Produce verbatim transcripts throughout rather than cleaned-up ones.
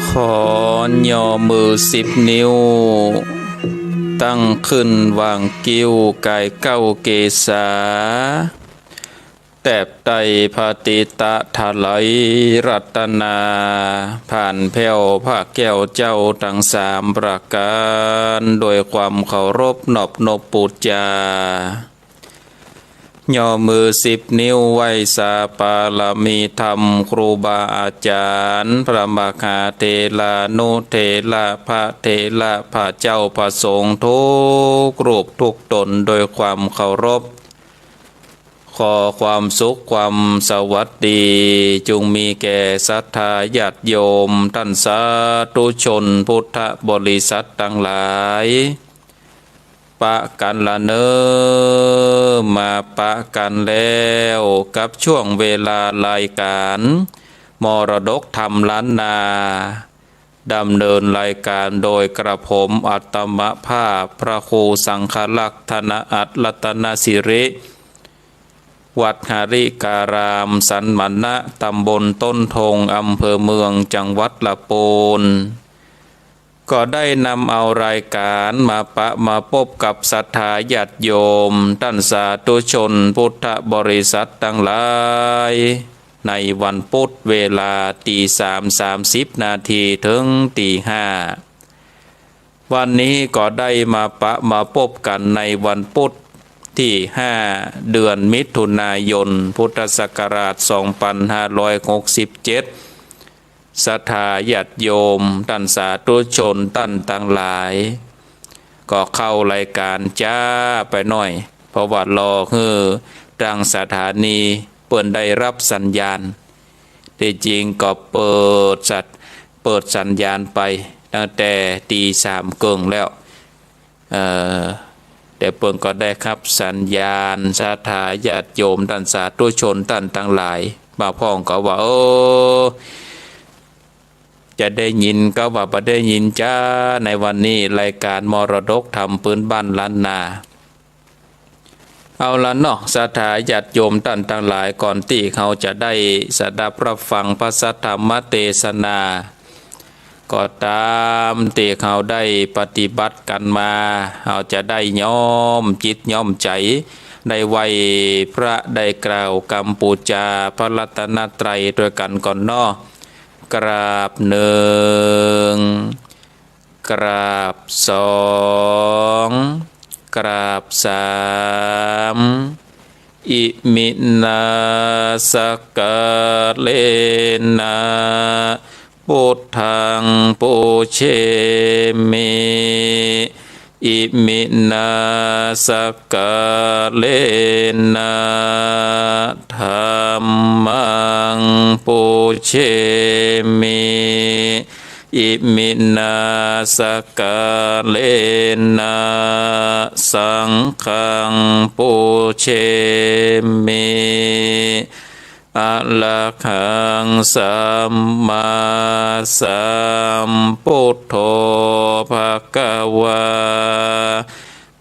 ขอย่อมือสิบนิ้ว ตั้งขึ้นวางกิ้วกายเก้าเกศา แตบไต้พระติตะไตรรัตนา ผ่านแผ้วพระแก้วเจ้าตังสามประก๋าน โดยความเคารพนอบนบปู๋จา ย่อมือสิบนิ้วไหว้สาปารมีธรรมครูบาอาจ๋ารย์ พระมหาเถรานุเถระ พระเถระ พระเจ้าพระสงฆ์ทุกรูปทุกต๋น โดยความเคารพ ขอความสุขความสวัสดี จุ่งมีแก่ศรัทธาญาติโยม ต้านสาธุชนพุทธบริษัทตังหลาย ปะกั๋นละเน่อ มาปะกั๋นแล้วกับช่วงเวลารายก๋านมรดกธรรมล้านนา ดำเนินรายก๋านโดยกระผมอัตมภาพพระครูสังฆรักษ์ธนอัตรรัตนสิริ วัดหริการามสันมณะ ตำบลต้นทง อำเภอเมือง จังหวัดละปูน ก็ได้นำเอารายก๋านมาปะมาปบกับศรัทธาญาติโยม ต้านสาธุชนพุทธบริษัทตังหลาย ในวันพุธเวลาตีสามสามสิบนาทีเถิงตีห้า วันนี้ก็ได้มาปะมาปบกั๋นในวันพุธตี้ห้า เดือนมิถุนายน พุทธศักราชสองปันห้าร้อยหกสิบเจ็ด ศรัทธาญาติโยม ต้านสาธุชนต้านตังหลาย ก็เข้ารายก๋านจ๊าไปหน้อย เพราะว่ารอหื้อตางสถานีเปิ้นได้ฮับสัญญาณ ตี้จริงก็เปิดสัต เปิดสัญญาณไปตั้งแต่ตีสามเกิ่งแล้ว เอ่อ แต่เปิ้นก็ได้ฮับสัญญาณ ศรัทธาญาติโยมต้านสาธุชนต้านตังหลาย บ่าพ่องก็ว่า เออ จะได้ยินก็ว่าบ่ได้ยินจ๊า ในวันนี้รายก๋านมรดกธรรมปื๊นบ้านล้านนา เอาละเนาะ ศรัทธาญาติโยมต้านตังหลาย ก่อนตี้เฮาจะได้สดับฮับฟังพระสัทธรรมเตสนา ก็ต๋ามตี้เฮาได้ปฏิบัติกั๋นมา เฮาจะได้น้อมจิตน้อมใจ๋ ได้ไหว้พระ ได้กล่าวกำปู๋จาพระรัตนตรัยตวยกั๋นก่อนเนาะ กราบหนึ่ง กราบสอง กราบสาม อิมินา สักการะนะ พุทธัง ปูเชมิ อิมินา สักการะนะ ธัมมัง ปูเชมิ อิมินา สักการะนะ สังฆัง ปูเชมิ อะระหัง สัมมาสัมพุทโธ ภะคะวา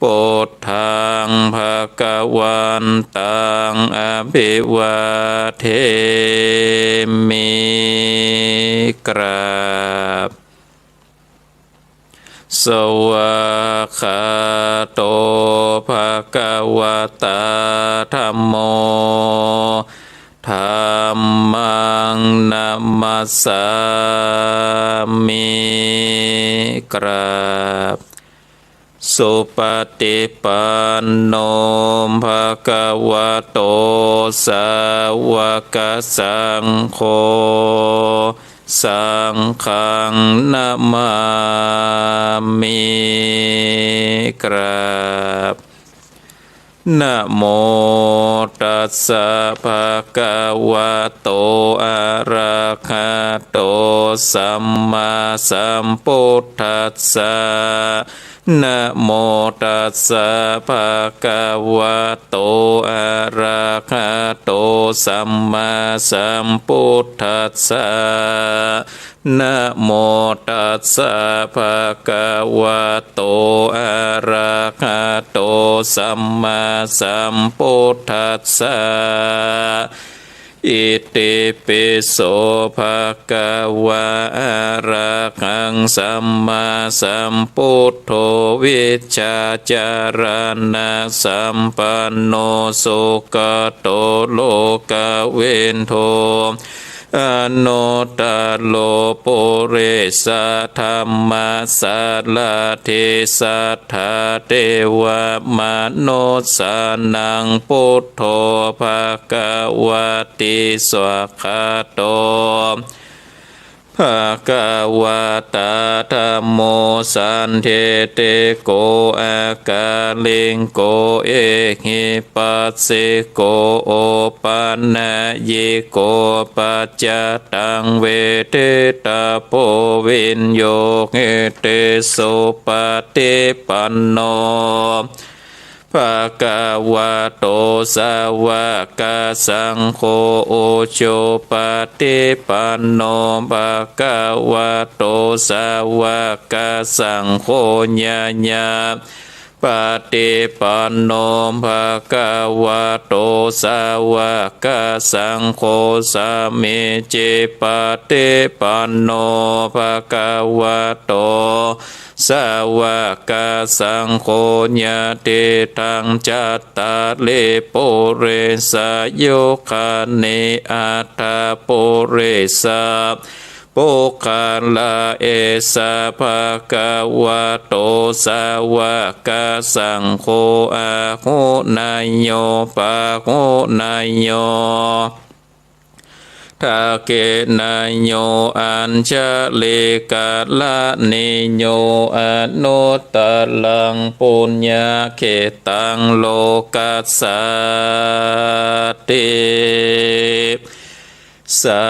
พุทธัง ภะคะวันตัง อะภิวาเทมิ กราบ สวากขาโต ภะคะวะตา ธัมโม ธัมมังนะมัสสามิ กราบ สุปฏิปันโน ภะคะวะโต สาวกสังโฆ สังฆังนะมามิ กราบ นะโมตัสสะ ภะคะวะโต อะระหะโต สัมมาสัมพุทธัสสะ นะโมตัสสะ ภะคะวะโต อะระหะโต สัมมาสัมพุทธัสสะ นะโมตัสสะ ภะคะวะโต อะระหะโต สัมมาสัมพุทธัสสะ อิติปิโส ภะคะวะ อะระหัง สัมมาสัมพุทโธ วิชชาจารณะสัมปันโน สุขโต โลกวิทู อนุตตโร ปุริสธัมมสารถิ สัทธาเทวมนุสสานัง พุทโธ ภะคะวะติ สวากขาโต ภะคะวะตา ธัมโม สันทิฏฐิโก อะกาลิโก เอหิปัสสิโก โอปะนะยิโก ปัจจตัง เวทิตาโพ วิญโญหิติ สุปะฏิปันโน ภะคะวะโต สาวกสังโฆ อุจุปะฏิปันโน ภะคะวะโต สาวกสังโฆ ญาญาปะฏิปันโน ภะคะวะโต สาวกสังโฆ สามีจิปะฏิปันโน ภะคะวะโต สาวกสังโฆ ยะถิตัง จัตตาริ ปุริสายุคานิ อัตถะปุริสะ ปุคคละ เอสะ ภะคะวะโต สาวกสังโฆ อาหุเนยโย ปาหุเนยโย ทักขิเนยโย อัญชะลีกะระณีโย อนุตตะรัง ปุญญะเขตตัง โลกัสสาติ สา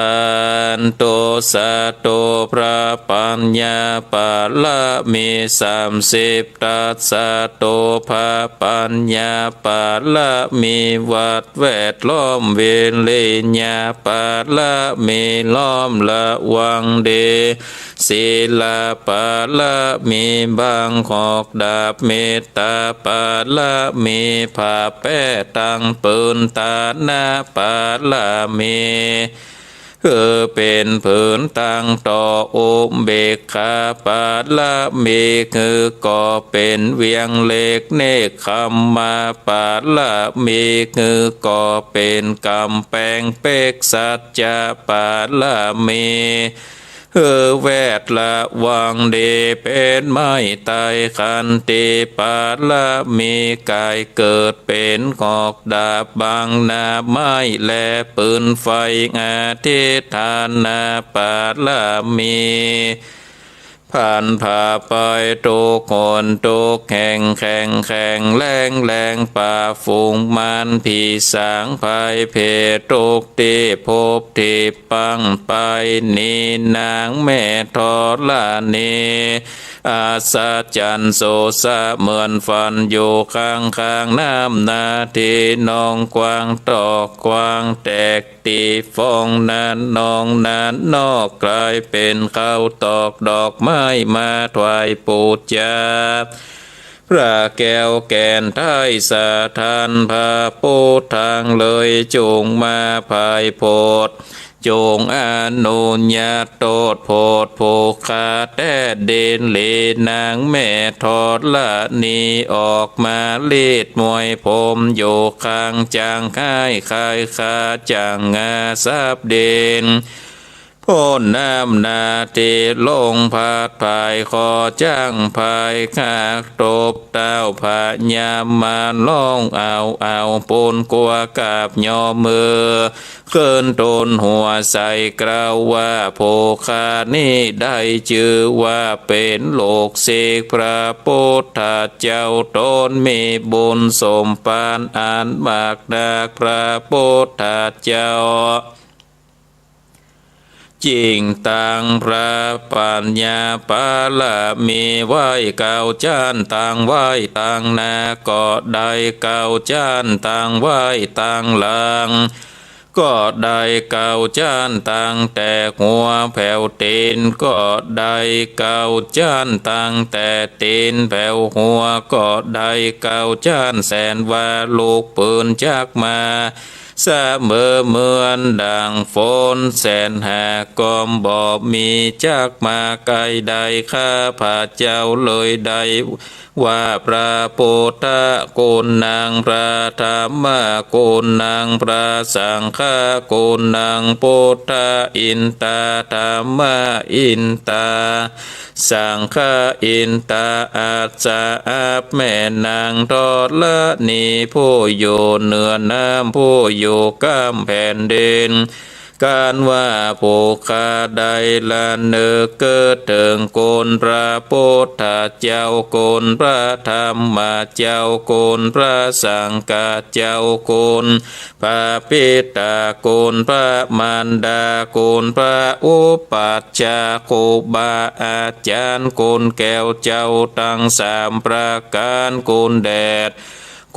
ธุ สาธุ พระปัญญาปารมีสามสิบ ตัสสะโต พระปัญญาปารมี วัดแวดล้อม วิริยะปารมี ล้อมระวังดี ศีลปารมี บังหอกดาบ เมตตาปารมี ผ้าแป้ตังปืน ตานะปารมี หื้อเป๋นผืนตังต่อ อุเบกขาปารมี หื้อก่อเป๋นเวียงเหล็ก เนกขัมมะปารมี หื้อก่อเป๋นก๋ำแปงเป๊ก สัจจะปารมี หื้อแวดระวังดี เป๋นไม้ไต้ ขันติปารมี ก๋ายเกิดเป๋นหอกดาบ บังหน้าไม้แลปืนไฟ อธิฏฐานะปารมี ผ่านผ่าไปทุกหนทุกแห่ง แข็งแข็งแรงแรง ปราบฝูงมารผีสางภัยเผตทุกข์ ตี้พบตี้ปังไป หนีนางแม่ธรณี อัศจรรย์โสสะเหมือนฝัน อยู่ข้างข้างน้ำนา ตี้นองกว้างตอกกว้างแตก ตี้ฟองนั้นนองนั้นนอก ก๋ายเป๋นข้าวตอกดอกไม้ มาถวายปู๋จา พระแก้วแก่นไท้สถาน พระปุทธังเลยจุ่งมา ไพร่โผด จงอนุญาตโตษโผดโผกขาแต๊ดิน หลีนางแม่ธรณีออกมาลีดมวยผมอยู่ข้าง จักไห้คายคาจั่งงาสับดิน พ่นน้ำหน้าตี้ลงพัดภาย ขอจั้งภายคากตบเต้าพญามาร้อง เอา เอา ปูนกัวกราบยอมมือ ขึ้นตูนหัวใส่กล่าวว่า ผู้ข้านี้ได้จื้อว่าเป๋นลูกศิษย์พระปุทธเจ้า ต๋นมีบุญสมภารอันมากนัก พระปุทธเจ้า จิ่งตังพระปัญญาปารมีไว้เก้าจ๊าน ตังไว้ตังหน้าก็ได้เก้าจ๊าน ตังไว้ตังหลังก็ได้เก้าจ๊าน ตังแต่หัวแผวตี๋นก็ได้เก้าจ๊าน ตังแต่ตี๋นแผวหัวก็ได้เก้าจ๊าน แสนว่าลูกปืนจักมา เสมอเหมือนดั่งฝนแสนหา ก็บ่มีจักมาใก้ได้ ข้าพระเจ้าเลยได้ว่า พระปุทธะกุณัง พระธัมมะกุณัง พระสังฆะกุณัง พุทธะอินตา ธัมมะอินตา สังฆะอินตา อัสสะ อับแม่นางธรณีผู้อยู่เหนือน้ำ ผู้อยู่ก้ำแผ่นดิน กันว่าผู้ข้าได้ระนึกเถิงคุณพระปุทธเจ้า คุณพระธัมมะเจ้า คุณพระสังฆะเจ้า คุณ พระปิตาคุณ พระมารดาคุณ พระอุปัชฌาย์ครูบาอาจ๋ารย์ คุณแก้วเจ้าตังสามประก๋าน คุณแดด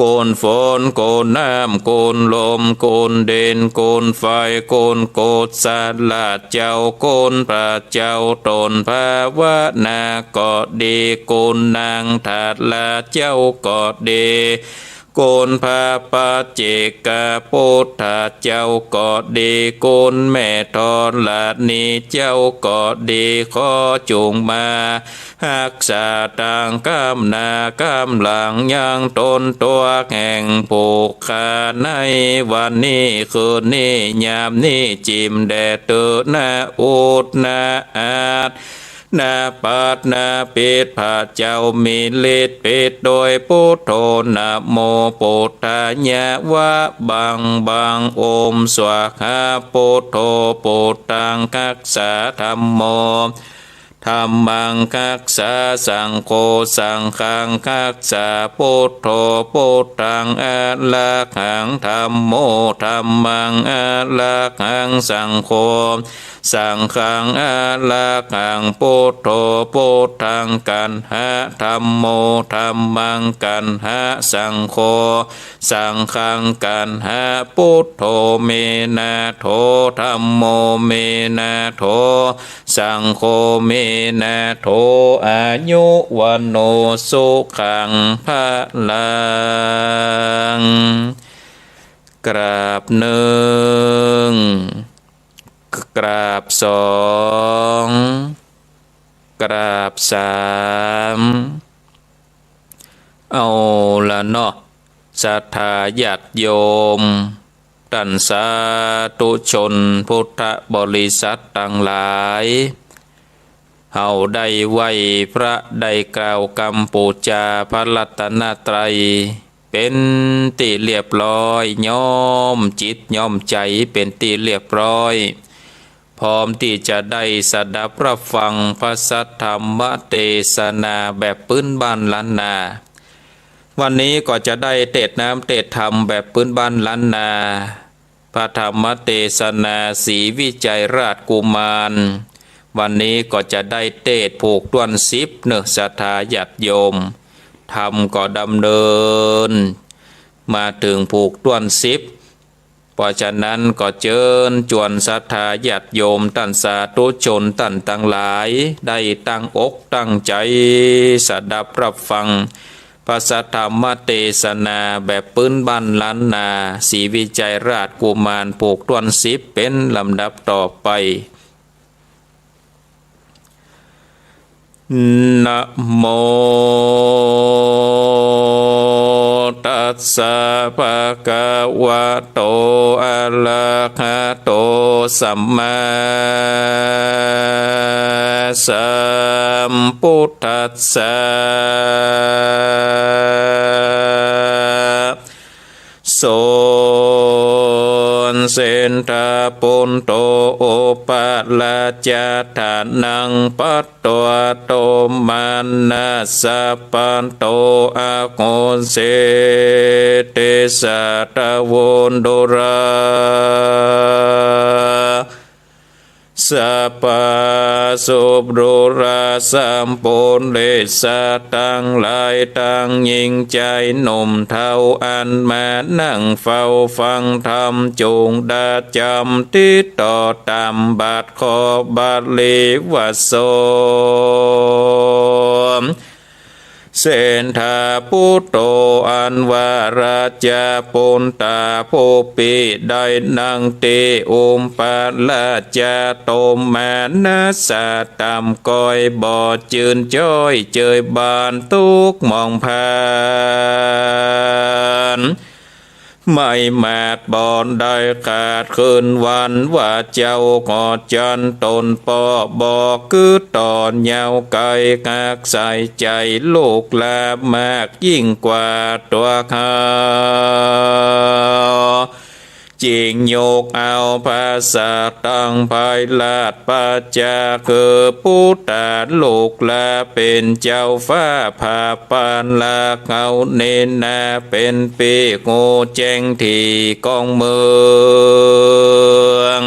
คุณฝน คุณน้ำ คุณลม คุณดิน คุณไฟ คุณกุศลเจ้า คุณพระเจ้าต๋นภาวนาก็ดี คุณนางทาราเจ้าก็ดี คุณพระปัจเจกพุทธเจ้าก็ดี คุณแม่ธรณีเจ้าก็ดี ขอจุ่งมาฮักษาตังก้ำหน้าก้ำหลังยังต๋น ตั๋วแห่งผู้ข้าในวันนี้คืนนี้ยามนี้ จิ่มแด่เต๊อะนา อุดนา อาด นาปัดนาปิด พระเจ้ามีฤทธิ์ปิดโดยพุทโธ นะโมพุทธายะ วะบังบัง โอมสวาหา พุทโธ พุทธังฮักษา ธัมโม ธัมมังฮักษา สังโฆ สังฆังฮักษา พุทโธ พุทธังอะระหัง ธัมโม ธัมมังอะระหัง สังโฆ สังฆังอะระหัง พุทโธ พุทธังกัณหะ ธัมโม ธัมมังกัณหะ สังโฆ สังฆังกัณหะ พุทโธเมนะโถ ธัมโมเมนะโถ สังโฆเมนะโถ อายุวัณโณสุขังพะลัง กราบนึ่ง กราบสอง กราบสาม เอาละเนาะ ศรัทธาญาติโยม ต้านสาธุชนพุทธบริษัทตังหลาย เฮาได้ไหว้พระ ได้กล่าวกำปู๋จาพระรัตนตรัย เป๋นตี้เรียบร้อย ย้อมจิตย้อมใจ๋เป๋นตี้เรียบร้อย พร้อมตี้จะได้สดับรับฟังพระสัทธรรมเตสนาแบบปื๊นบ้านล้านนา วันนี้ก็จะได้เตสน์น้ำเตสน์ธรรมแบบปื๊นบ้านล้านนา พระธรรมเตสนาศรีวิชัยราชกุมาร วันนี้ก็จะได้เตสน์ผูกต้วนสิบเนาะ ศรัทธาญาติโยม ธรรมก็ดำเนินมาเถิงผูกต้วนสิบ เพราะฉะนั้นก็เจิญจวนศรัทธาญาติโยมต้านสาธุชนต้านตังหลาย ได้ตั้งอกตั้งใจ๋สดับรับฟัง พระสัทธรรมเตสนาแบบปื้นบ้านล้านนา ศรีวิชัยราชกุมาร ผูกถ้วนสิบ เป๋นลำดับต่อไป นะโมตัสสะ ภะคะวะโต อะระหะโต สัมมาสัมพุทธัสสะ โสณเสนทะปุตโต อุปะราชะ ทานังภัตตวา โทมานัสสะปะโต อะโหสิ เตสะ ทะวุนทุรา สัพพะ สุปทุรา สัพพุริสะตังหลาย ตังญิงจายหนุ่มเฒ่า อันมานั่งเฝ้าฟังธรรม จุ่งดาจ๋ำติดต่อต๋ามบาทข้อ บาลีว่า โสณ เสนทะปุตโต อันว่าราชะปุตตะผู้ปี้ได้นั่งตี้ อุปะราชะ โทมานัสสะ ต่ำก้อย บ่จืนจ้อย เจยบานตุ๊กข์หมองพาน ไม่มาดบ่ได้ขาดคืนวัน ว่าเจ้าขอจันต๋นป้อ บ่กึ๊ดต่อเยาว์ไก กักใส่ใจ๋ลูกหลานมากยิ่งกว่าตั๋วข้า จึ่งยกเอาพระสัตว์ตังหลาย ราชประชาคือปุตตะลูกหลาน เป๋นเจ้าฟ้าผาปานละเฮา เนนาเป๋นปี้ฮู้แจ้งตี้กองเมือง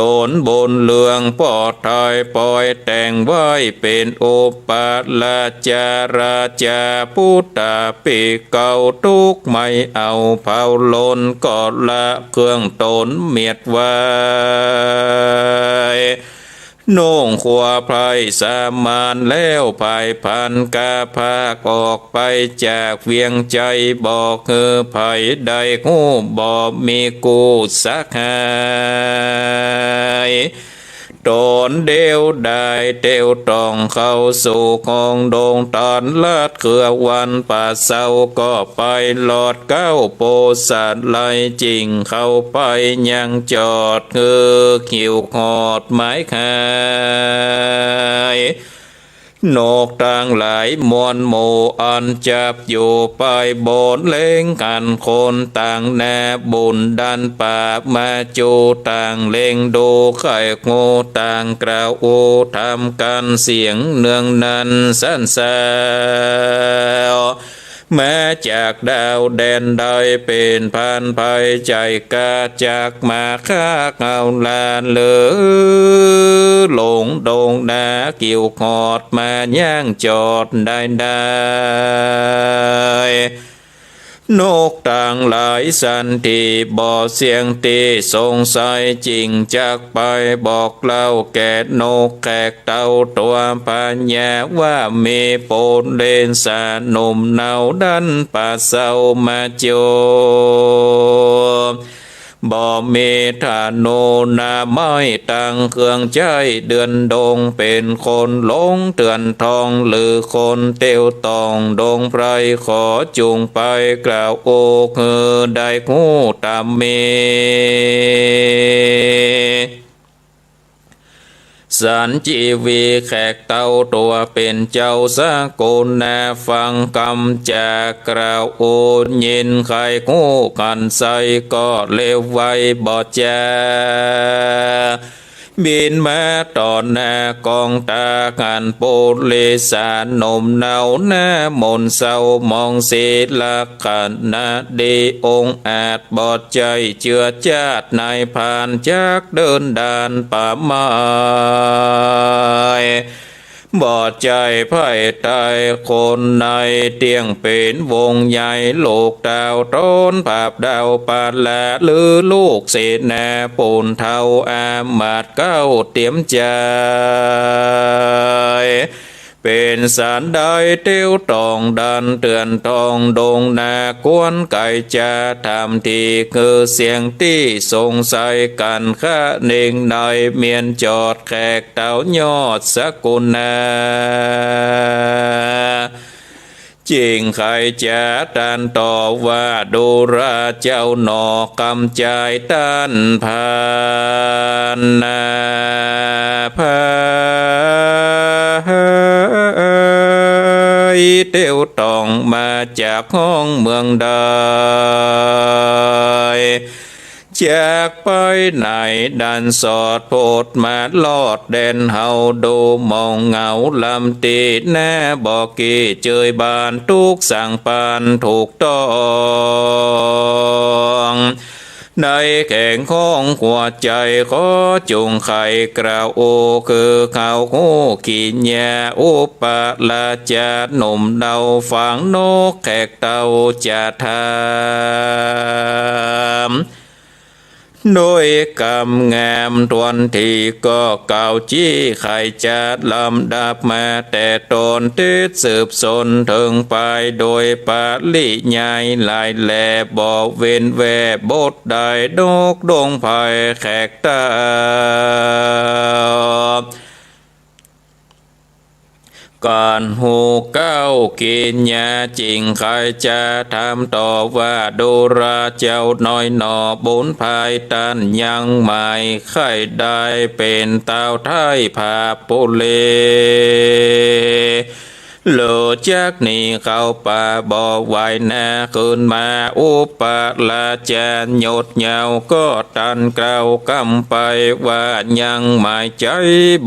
ต๋นบุญเรืองปลอดภัย ปอยแต่งไว้เป๋นอุปะราชะ ราชะปุตตะปี้เก่า ตุ๊กข์ไม่เอาเผาลน ก็ละเครื่องต๋นเมียดไว้ นุ่งครัวไพร่สามัญแล้ว ผายพรรณกาผากออกไปจากเวียงชัย บ่หื้อใผได้ฮู้ บ่มีกู้สักหาย ต๋นเดียวดายเตียวต้องเข้าสู่ห้องดง ต๋อนลัดเครือวันป่าเซา ก็ไปหลอดเก๊าโปสัตว์ไล่ จึ่งเข้าไปยังจอด คือหิ้วหอดหมายคาย นกตังหลายมวลหมู่ อันจับอยู่ปลายบนเล็งกั๋นคน ต่างหน้าบุญดันปากมาจู ต่างเล็งดูใค่ฮู้ ต่างกล่าวอู้ถามกั๋นเสียงเนืองนั้น สันเสา มาจากดาวแดนใด เป๋นพรานไพร่ใจ๋กล้า จักมาฆ่าเฮาหลานหรือ ลงดงนา หิ้วหอดมายังจอดได้ได้ นกตังหลายสันติบ่เสี้ยงตี้สงสัย จึ่งจักไปบอกเล่าแก่นกแขก เต้าตั๋วพญาว่า มีปุริสะหนุ่มเนาดันป่าเซามาจู บ่มีธนูหน้าไม้ ตังเครื่องใจ๊เดือนดง เป๋นคนหลงเถื่อนทอง หรือคนเตียวต้องดงไพร่ ขอจุ่งไปกล่าวอู้หื้อได้ฮู้ต๋ามมี สันจีวีแขกเต้าตั๋วเป๋นเจ้าสกุณา ฟังกำจากกล่าวอู้ ยินใค่ฮู้กั๋นไส้ ก็เร็วไวบ่จา บินมาต่อหน้ากองตา หันปุริสะหนุ่มเนาหน้ามนเศร้า มองสีลัก ขณะดีองอาจ บ่ใจ้เจื้อจาตินายพราน จักเดินด่านป่าไม้ บ่ใจ้ไพร่ต๋ายคนใน เตี้ยงเป๋นวงใหญ่ ลูกดาวต๋นผาบดาวปาละ หรือลูกเสนาปุณเฒ่า อามาตย์เก๊าเตียมใจ๋ เป๋นสันใดเตียวต้องดันเตื้อนต้องดงนา กวนไก๋จ๋าถามตี้ คือเสียงตี้สงสัยกั๋น คะเน่งในเมียนจอดแขกเต้ายอดสกุณา จึงไขจ๋าตรัสตอบว่า ดูราเจ้าหนอ กำจายต้านพานา พา เตียวต้องมาจากห้องเมืองใด จากไปไหน ดันสอดโผดมาลอดแดนเฮา ดูหมองเหงาลำตี้นา บ่กี้เจยบ้านตุ๊กสังปานถูกต้อง ในแขงของหัวใจ๋ ขอจุ่งไขกล่าวโอ คือเขาฮู้กิริยา อุปราชาหนุ่มเนา ฝางนกแขกเต้าจะถาม โดยกำงามถ้วนที ก็กล่าวจี้ไขจ๋าลำดับมา แต่ต้นเต๊ดสืบสนเถิงปาย โดยปริยายหลายแล บ่เว้นแว่บทใด นกดงไพรแขกเต้า ก่อนฮู้เก๊ากิริยา จึงไขจ๋าถามตอบว่า ดูราเจ้าน้อยหนอ บุญภายต้านยังหมาย ใค่ได้เป๋นต้าวไท้ผาปุเร หรือจักหนีเข้าป่าบ่ไหวนา คืนมาอุปราชายศเยาว์ ก็ตรัสกล่าวกำไปว่า ยังหมายใจ๋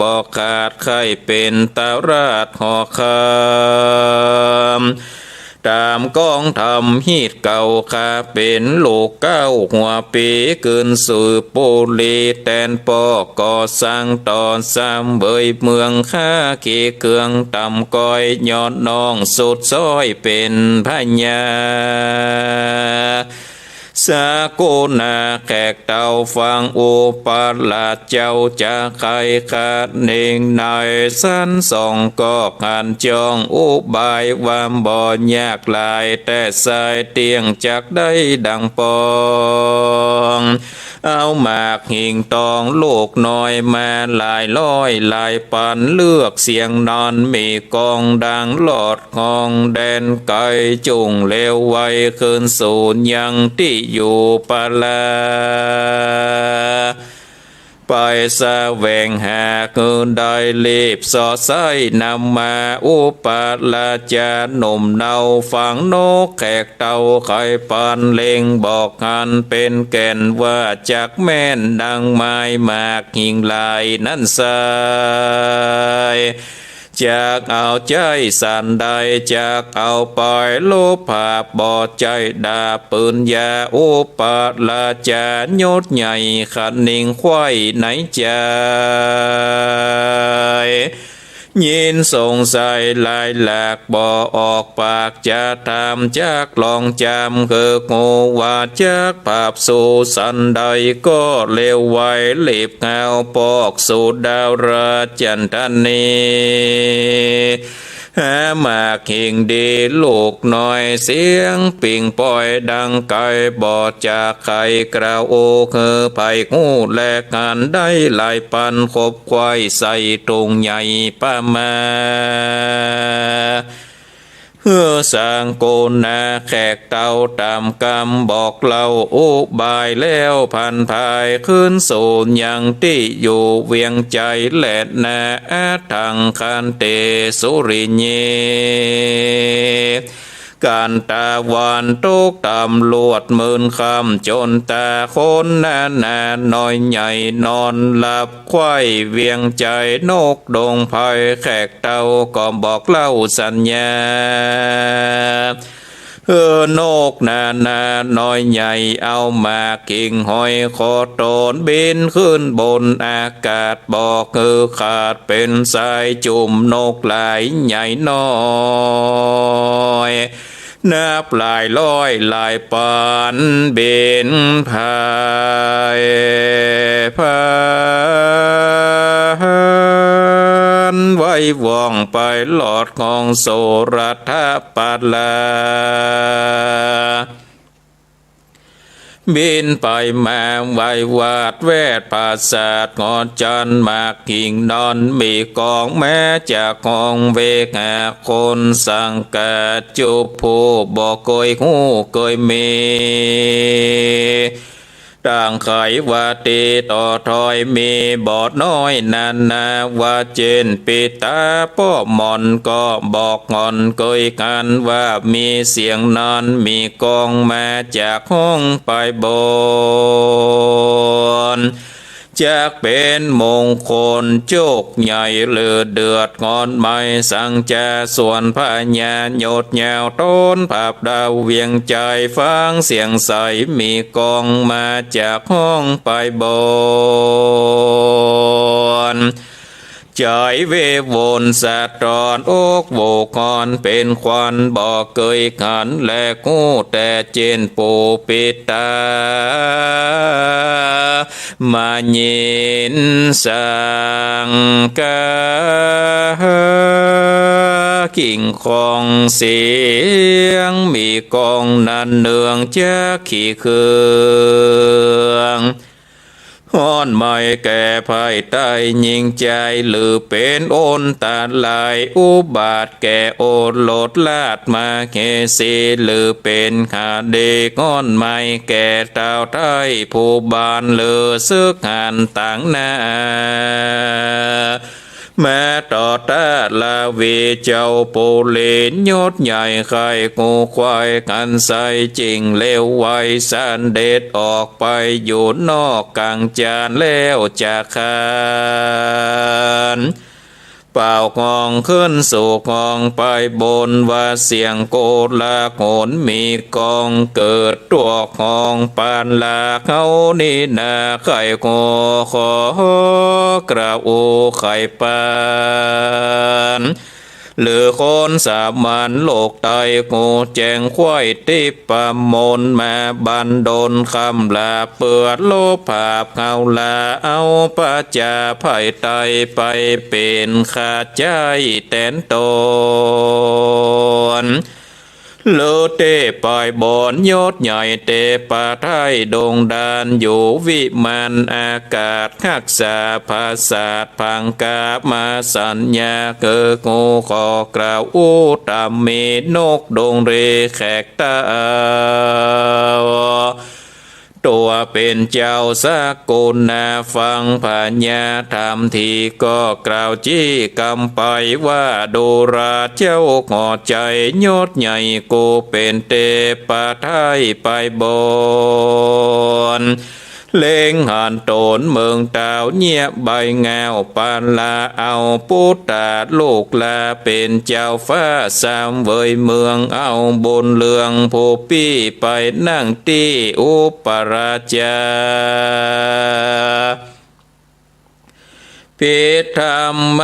บ่ขาด ใค่เป๋นต้าวราชหอคำ ต๋ามกองธรรมฮีตเก่า ข้าเป๋นลูกเก๊าหัวปี๋ ขึ้นสู่ปุรีแตนป้อ ก่อสร้างต่อสร้างเบยเมือง ข้าขี่เคืองต่ำก้อย ย้อนน้องสุดซ้อยเป๋นพญา สกุณาแขกเต้า ฟังอุปราชเจ้าจะไขคะเน่งใน สันสองก็หันจ้อง อุบายว่าบ่ยากหลาย แต่สายเตี้ยงจักได้ดังปอง เอาหมากหิ่งตองลูกน้อยมาหลายร้อยหลายปัน เลือกเสียงนอนมีกองดังลอด ห้องแดนไก๋ จุ่งเร็วไวขึ้นสู่ยังตี้อยู่ปาลา ไปแสวงหาหื้อได้ รีบส่อไส้นำมา อุปราชาหนุ่มเนา ฝางนกแขกเต้า ไขปานเล็งบอกหัน เป๋นแก่นว่าจักแม่นดังหมาย หมากหิ่งหลายนั้นไส้ จักเอาใจ๊สันใด จักเอาไปลบผาปบ่ใจ้ดาบปืนยา อุปราชายศใหญ่คะเน่งใคว่ในใจ๋ ยินสงสัยหลายหลากบ่ออกปากจะถาม จักลองจำคือฮู้ว่าจักผาปสูสันใด ก็เร็วไวรีบ เฮาปอกสู่ดาวราชจันทนี หาหมากหิ่งดีลูกน้อย เสียงปิงปอยดังไก๋ บ่จะไขกล่าวโอ คือใผฮู้แลหันได้หลายปัน ขบไขว่ใส่ถุงใหญ่ปามา หื้อสกุณาแขกเต้าต๋ามกำบอกเล่าอุบายแล้ว ผันผายคืนสู่ยังตี้อยู่เวียงใจ๋แลนา อะถังคันเตสุริเย กันตะวันตกต๋ำลวดมืนค่ำ จ๋นต๋าคนนานาน้อยใหญ่นอนหลับ ไขว่เวียงใจ๋นกดงไพรแขกเต้า ก็บอกเล่าสัญญา หื้อนกนานาน้อยใหญ่ เอาหมากหิ่งห้อยคอต๋น บินขึ้นบนอากาศ บอกหื้อขาดเป๋นสาย จุ่มนกหลายใหญ่น้อย นับหลายร้อยหลายปัน บินผ่ายผ่านไว้ ว่องไปลอดของโสรัฐปาลา บินไปมาไหว้วาดแวดปราสาทงอจันทร์หมากหิ่งนอน มีกองมาจากห้องเวหาคนสังกาจุผู้บ่เกยฮู้เกยมี ต่างไขว่าตี้ต่อถอยมีบ่น้อยนานา ว่าเจ้นปิตาป้อหม่อนก็บอกหง่อนเกยกั๋น ว่ามีเสียงนั้นมีกองมาจากห้องไปบน จักเป๋นมงคลโจคใหญ่หรือเดือดร้อนไหม สังจาส่วนพญายศยาวต้นผับดาวเวียงใจ๋ ฟังเสียงใสมีกองมาจากห้องไปบน ใจ๋เววนสะท้อนอกโวกอนเป๋นขวัญบ่เกยหัน และฮู้แต่เจ้นปูปิตา มายินสังกากิ่งของเสียงมีกองนั้นเนืองจักขี่เครื่อง ฮ้อนไหม้แก่ไพร่ใต้ยิ่งใจ๋ หรือเป๋นอันตรายอุบัติแก่โอรสราชมเหสี หรือเป๋นคดีฮ้อนไหม้แก่ต้าวไทยผู้บาน หรือศึกหันต่างหน้า มาต่อต้านราวีเจ้าปุรียศใหญ่ ใค่กูควายกันใส จึงเร็วไวเสด็จออกไปอยู่นอกกังจานแล้วจะคาน เป่าห้องขึ้นสู่ห้องไปบน ว่าเสียงโกลาหลมีกองเกิด ตัวของปานลาเขานี้นาใค่ขอ ขอกราบอู้ไขปาน หรือคนสามัญโลกใต้ กูแจ้งควายติปมนมาบันดลคำลา เปื้อลบผาปเขาลา เอาประจาไพร่ใต้ไปเป๋นข้าใจ๊แตนตน เลิศเต้ไปบนยศใหญ่เตปะไทยดงดานอยู่วิมานอากาศ ฮักษาปราสาทพังกามาสัญญา คือกูขอกล่าวอู้ตามมีนกดงเรแขกตา ตัวเป๋นเจ้าสกุณาฟังพญาธรรมที ก็กล่าวจี้กำไปว่า ดูราเจ้าขอใจ๋ยศใหญ่ กูเป๋นเตปะไทยไปบน เล็งหันตนเมืองตาวเยียบใบงาวปาลา เอาปุตตาลูกลาเป๋นเจ้าฟ้าสามเวยเมือง เอาบุญเรืองผู้ปี้ไปนั่งตี้อุปราชา ผิดธรรม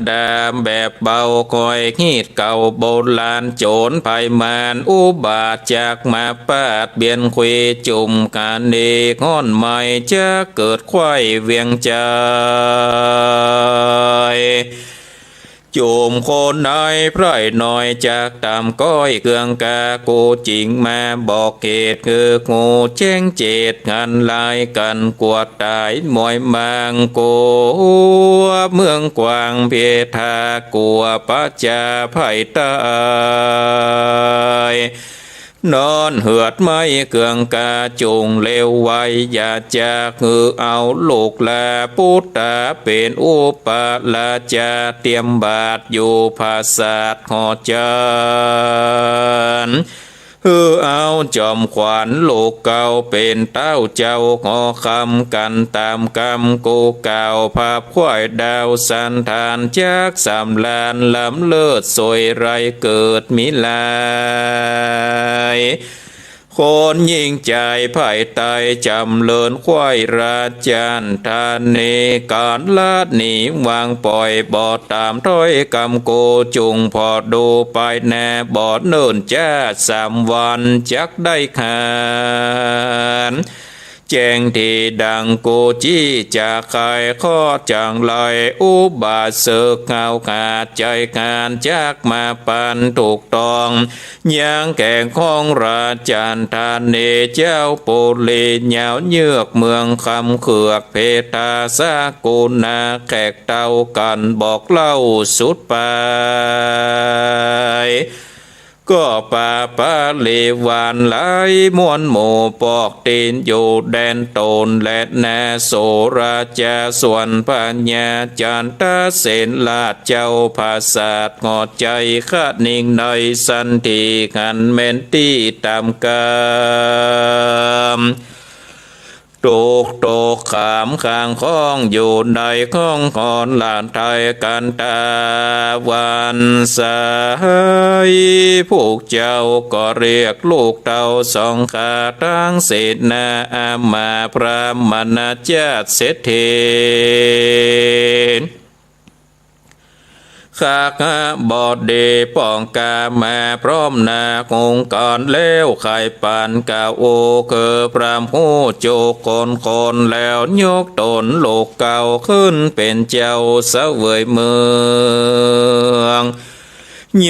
ดาแบบเบา คอยฮีตเก่าโบราณ โจรภัยมารอุบาทจักมาปาดเบียน คุยจุ่มกันเอกฮ้อนไหม้ จักเกิดไขว้เวียงใจ๋ จุ่มคนในไพร่น้อย จักต๋ามก้อยเกืองกา กูจึงมาบอกเหตุ คือกูแจ้งเจต หันลายกั๋นกลัวต๋าย มวยมางกั๋วเมืองกว้าง เพทากั๋วประจาไพร่ใต้ นอนเหือดไหม้เกืองกา จุ่งเร็วไว อย่าจักหื้อเอาลูกลาปุตตาเป๋นอุปราชา เตรียมบาทอยู่ปราสาทหอจันทร์ หื้อเอาจอมขวัญลูกเก่าเป๋นเต้าเจ้าหอคำ กั๋นต๋ามกำกูกล่าว ผับไขว้ดาวสันธาน จักสำราญล้ำเลิศสวยไรเกิดมีหลาย คนยิ่งใจ๋ไพร่ใต้จ๋ำเริญไขว้ราชันธานี ก๋านละหนีวางป่อย บ่ต๋ามถ้อยกำกู จุ่งผ่อดูไปแน่ บ่เนิ่นจ๊าสามวันจักได้ขาน แจ้งตี้ดังกู๋จี้ จะใค่ขอจั่งไร อุบาสกเฮาขาดใจ๋ ขานจักมาปันถูกต้อง ยังแขกของราชธานี เจ้าปุรียาวเยือกเมืองคำเขือก เพทาสกุณาแขกเต้ากั๋นบอกเล่าสุดไป ก็ปาปริวารหลายมวลหมู่ ปอกตี๋นอยู่แดนตนแลนา โสราจาส่วนพญาจันทเสนราชเจ้าผาสาท หอดใจ๋คะนิงในสันติหันแม่นตี้ต๋ามกำ ถูกตกขามข้างข้องอยู่ในข้องหอนหลานไทยกันตาวันใส พวกเจ้าก็เรียกลูกเต้าสองข้าตังเสนาอามาตย์พราหมณเจ้าเศรษฐี ขหบดีป้องกามาพร้อมนาคองค์กรแล้ว ใค่ปานกาโอ คือพระผู้จุคนคนแล้ว ยกตนลูกเก่าขึ้นเป๋นเจ้าเสวยเมือง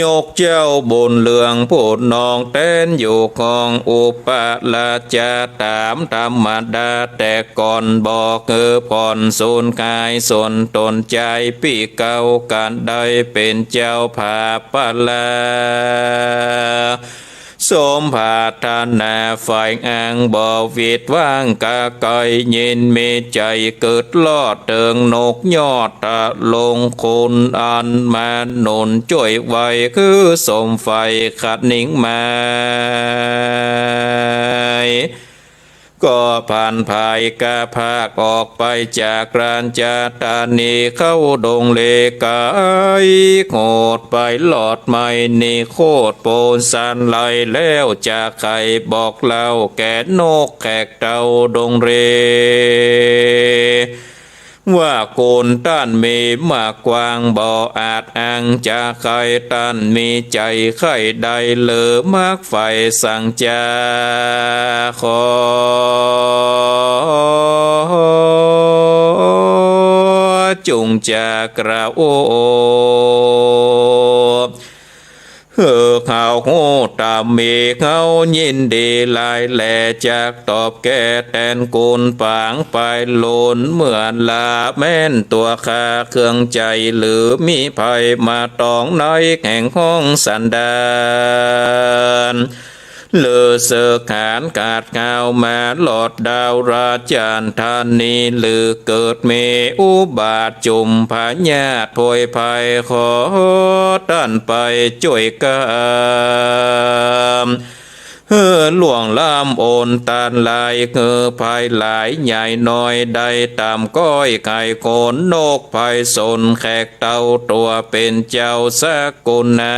ยกเจ้าบุญเรืองผู้นองแตนอยู่ครอง อุปราชาต๋ามธรรมดา แต่ก่อนบ่คือผ่อนสูญขายสนตนใจ ปี้เก่ากั๋นได้เป๋นเจ้าผาปะลา สมปรารถนาฝ่ายอังบ่หวิดหวัง กาใค่ยินมีใจ๋กึ๊ดลอดเถิงนกยอดทรงคุณอันมาหนุนจ้วยไว้ คือสมใฝ่คะนิงไม้ ก็ผันผายกาพากออกไปจากราชธานี เข้าดงเลไก๋ โขดไปลอดไม้นิโคธโพธิ์สันไลแล้ว จะใค่บอกเล่าแก่นกแขกเต้าดงเร ว่าคนต้านมีมากกว้างบ่อาจอั้ง จะใค่ต้านมีใจ๋ใค่ใด หรือมักใฝ่สังจา ขอจุ่งจากกระโอ หื้อเฮาฮู้ต๋ามมี เฮายินดีหลายแล จักตอบแก่แตนคุณปางไปหลุน เมื่อลาแม้นตั๋วข้าเครื่องใจ๋ หรือมีภัยมาตองในแห่งห้องสันดาน หรือเสิกหานขาดข่าวมาลอดดาวราชธานี หรือเกิดมีอุบาทจุ่มพยาธิโผยภัย ขอต้านไปจ้วยกำ หื้อล่วงล้ำอนต้านหลาย หื้อภัยหลายใหญ่น้อยได้ต๋ามก้อยไขคน นกภัยสนแขกเต้าตั๋วเป๋นเจ้าสกุณา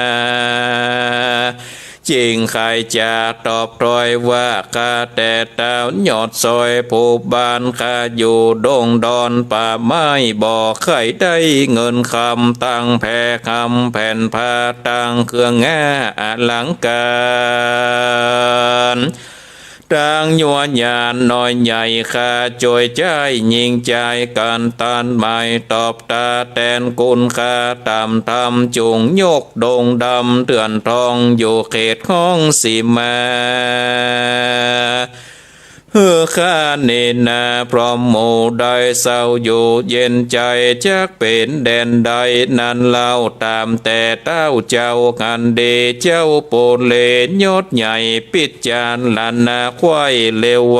จิ่งใค่จะตอบถ้อยว่า ข้าแต่เต้ายอดซอยผู้บ้าน ข้าอยู่ดงดอนป่าไม้ บ่ใค่ได้เงินคำ ตังแพคำแผ่นผ้า ตังเครื่องหาอลังก๋าร ตังยัวยานน้อยใหญ่ ข้าจ้วยใจ๊ยิ่งใจ๋กั๋น ต้านหมายตอบตาแตนคุณข้าต๋ามธรรม จุ่งยกดงดำเถื่อนทอง อยู่เขตห้องสีมา หื้อข้าเนนาพร้อมหมู่ได้เศร้าอยู่เย็นใจ๋ จักเป๋นแดนใดนั้นเล่า ต๋ามแต่เต้าเจ้าหันดี เจ้าปุเรศยศใหญ่ ปิ๊จารณาใค่เลวไว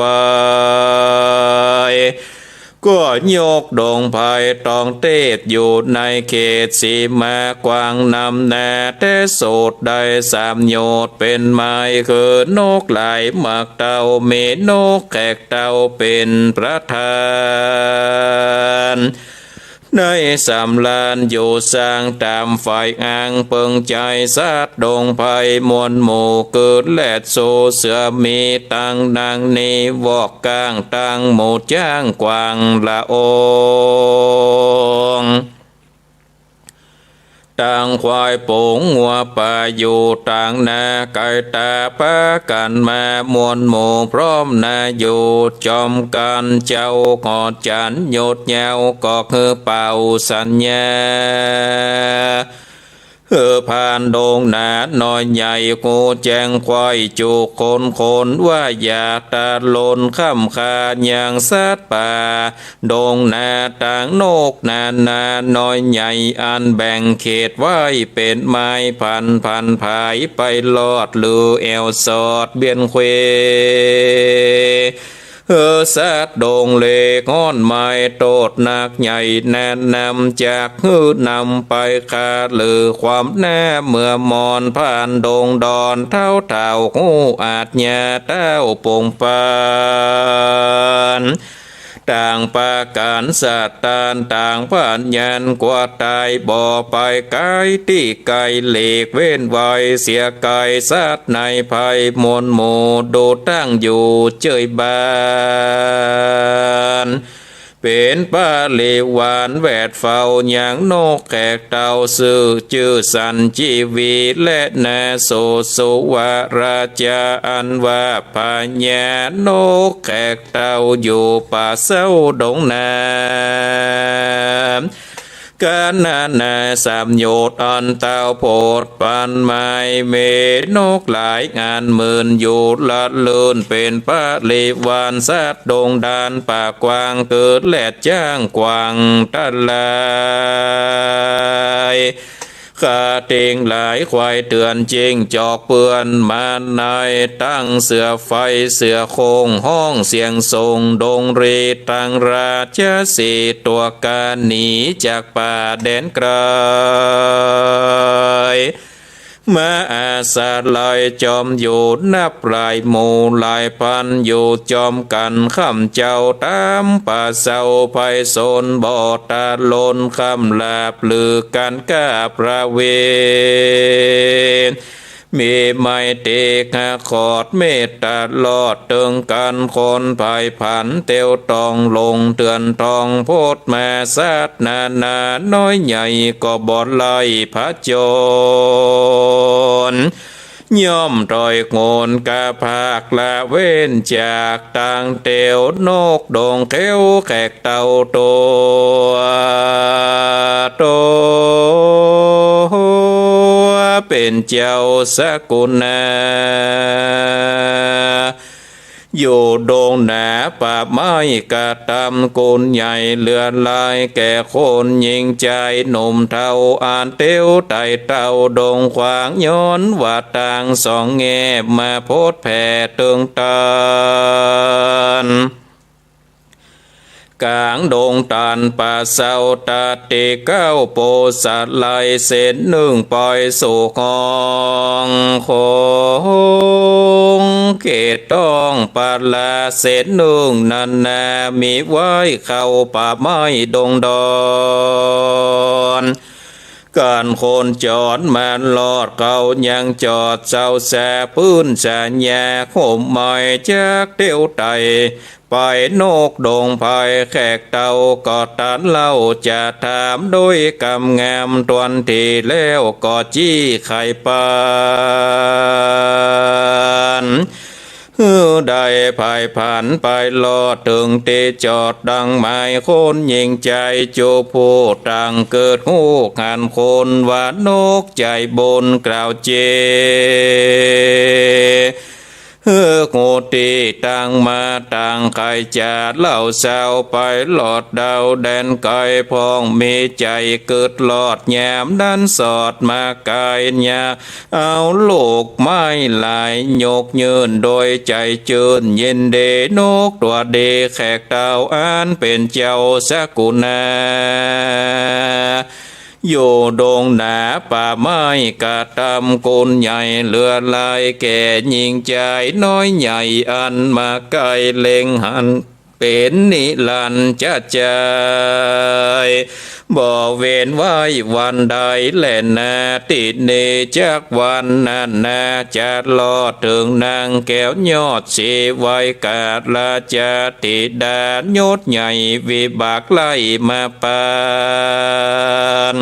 ก็ยกดงไพรตองเทศอยู่ในเขตสีมากว้างนำนา แต่โสดได้สามโยชน์เป๋นไม้ คือนกหลายหมากเต้า มีนกแขกเต้าเป๋นประธาน ได้สำราญอยู่สร้างต๋ามฝ่ายอัง เปิงใจ๋สัตว์ดงไพรมวลหมู่ คือแรด โส เสือ หมี ตังนางนี วอก ก้าง ตังหมูจ๊าง กวาง ละอง ตังควายฝูงงัวป่าอยู่ตางหน้า ไก๋ต๋าปากั๋นมามวลหมู่พร้อมหน้า อยู่จอมกั๋นเจ้าหอดจั๋นยศยาว ก็คือเป่าสัญญา หื้อผ่านดงหนาน้อยใหญ่ ฮู้แจ้งใคว่จุคนคน ว่าอย่าตะลนค่ำคายังสัตว์ป่า ดงหนาตางนกนานาน้อยใหญ่ อันแบ่งเขตไว้เป๋นไม้พันพันผาย ไปลอดลือแอ่วสอดเบียนเคว หื้อสัตว์ดงเล็กฮ้อนไม้โตษหนักใหญ่ แนะนำจักหื้อนำไปฆ่า ลือความหน้าเมื่อมอนผ่านดงดอน เฒ่าเฒ่าฮู้อาชญาเต้าปงปาน ต่างปากั๋นสะตานต่างผ่านยัน กลัวต๋ายบ่ไปไก๋ตี้ไก๋ หลีกเว้นไว้เสียไก๋สัตว์ในภัย มวลหมู่ดูตั้งอยู่เจยบ้าน เป๋นปริวารแวดเฝ้ายังนกแขกเต้า ซื่อจื้อสันจีวี และนาโสสุวราชา อันว่าพญานกแขกเต้าอยู่ป่าเศร้าดงนา กานานาสามโยชน์อันเต้าโผดปันไม้ มีนกหลายอันหมื่นอยู่ละเลิน เป๋นปริวารสัตว์ดงดาน ปากกว้างเกิดแลดจ้างกว้างตะลาย กระเตงหลายควายเถื่อน จิ้งจอกเปื้อนมาใน ตั้งเสือไฟเสือโคร่ง ฮ้องเสียงส่งดงรี ตังราชสีห์ตั๋วก๋านหนีจากป่าแดนไก๋ มาอาศัยจอมอยู่นับหลายหมู่หลายพัน อยู่จอมกั๋นค่ำเจ้าต๋ามป่าเศร้า ไพศาลบ่ตะลนค่ำลาบลือก๋านก้าประเวณ มีไมตรีหาขอดเมตต๋าลอดเถิงกั๋น คนไพร่ผันเตียวต้องลงเถื่อนทอง โผดมาสัตว์นานาน้อยใหญ่ ก็บ่ไล่ผจญ ย่อมถอยโหนกาผากละเว้นจาก ตางเตียวนกดงเขียวแขกเต้าตั๋ว ตั๋วเป๋นเจ้าสกุณา อยู่ดงหนาป่าไม้กระตำ กุณใหญ่เหลือหลายแก่คน ญิงจายหนุ่มเฒ่าอันเตียวไต่เต้าดงขวาง ย้อนว่าตางสองแง่มาโผดแผ่เถิงตัน ก๋างดงตันป่าเศร้า ตัดตี้เก๊าโปสะไหลเส้นนึ่งปอยสู่ห้อง โขงเขตต้องปะลาเส้นนึ่งนั้นนา มีไว้เข้าป่าไม้ดงดอน ก๋านคนจรมาลอดเข้ายังจอดเศร้าแสพื้นสะหญ้า โฮมไม้จักเตียวไต่ ไปนกดงไพร่แขกเต้าก็ตันเล่า จะถามโดยกำงามตวนตี้แล้วก็จี้ไขปัน หื้อได้ไพร่ผันไปลอดเถิงตี้จอดดังหมาย คนญิงจายจุผู้ตังเกิดฮู้หันคนว่านกจายบุญกล่าวเจ หื้อฮู้ตี้ตังมาตังใค่จะเล่าเศร้า ไปลอดดาวแดนไก๋ พ่องมีใจ๋กึ๊ดลอดยามนั้นสอดมาไก๋ ยาเอาลูกไม้หลายยกยื่นโดยใจ๋จื้นยินดี นกตั๋วดีแขกเต้าอันเป๋นเจ้าสกุณา อยู่ดงหนาป่าไม้กระตำ กุณใหญ่เหลือหลายแก่ญิงจายน้อยใหญ่อันมาไก๋ เล็งหันเป๋นนิรันดร์จาย บ่เว้นไว้วันใดแลนา ตี้นี้จักวันนั้นนา จะลอดเถิงนางแก้วยอดศรีไวยกา ราชธิดายศใหญ่วิบากไล่มาปาน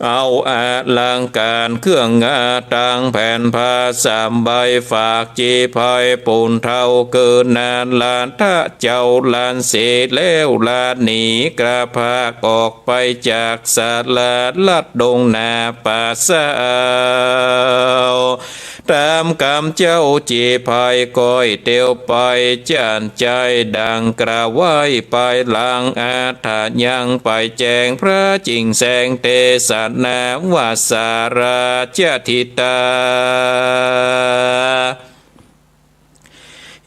เอาอลังก๋านเครื่องงาตังแผ่นผ้าสามใบ ฝากจีไพร่ปุณเฒ่าเกิดนาราธเจ้าหลานเสร็จแล้ว ละหนีกระพากออกไปจากศาลาลัดดงนาป่าเศร้า ต๋ามกำเจ้าจีไพร่ก้อยเตียวไป จั่นใจ๋ดังกล่าวไว้ ปายหลังอัฏฐยังไปแจ้งพระจิ่งแสงเตสนาว่า สาราจะถิตา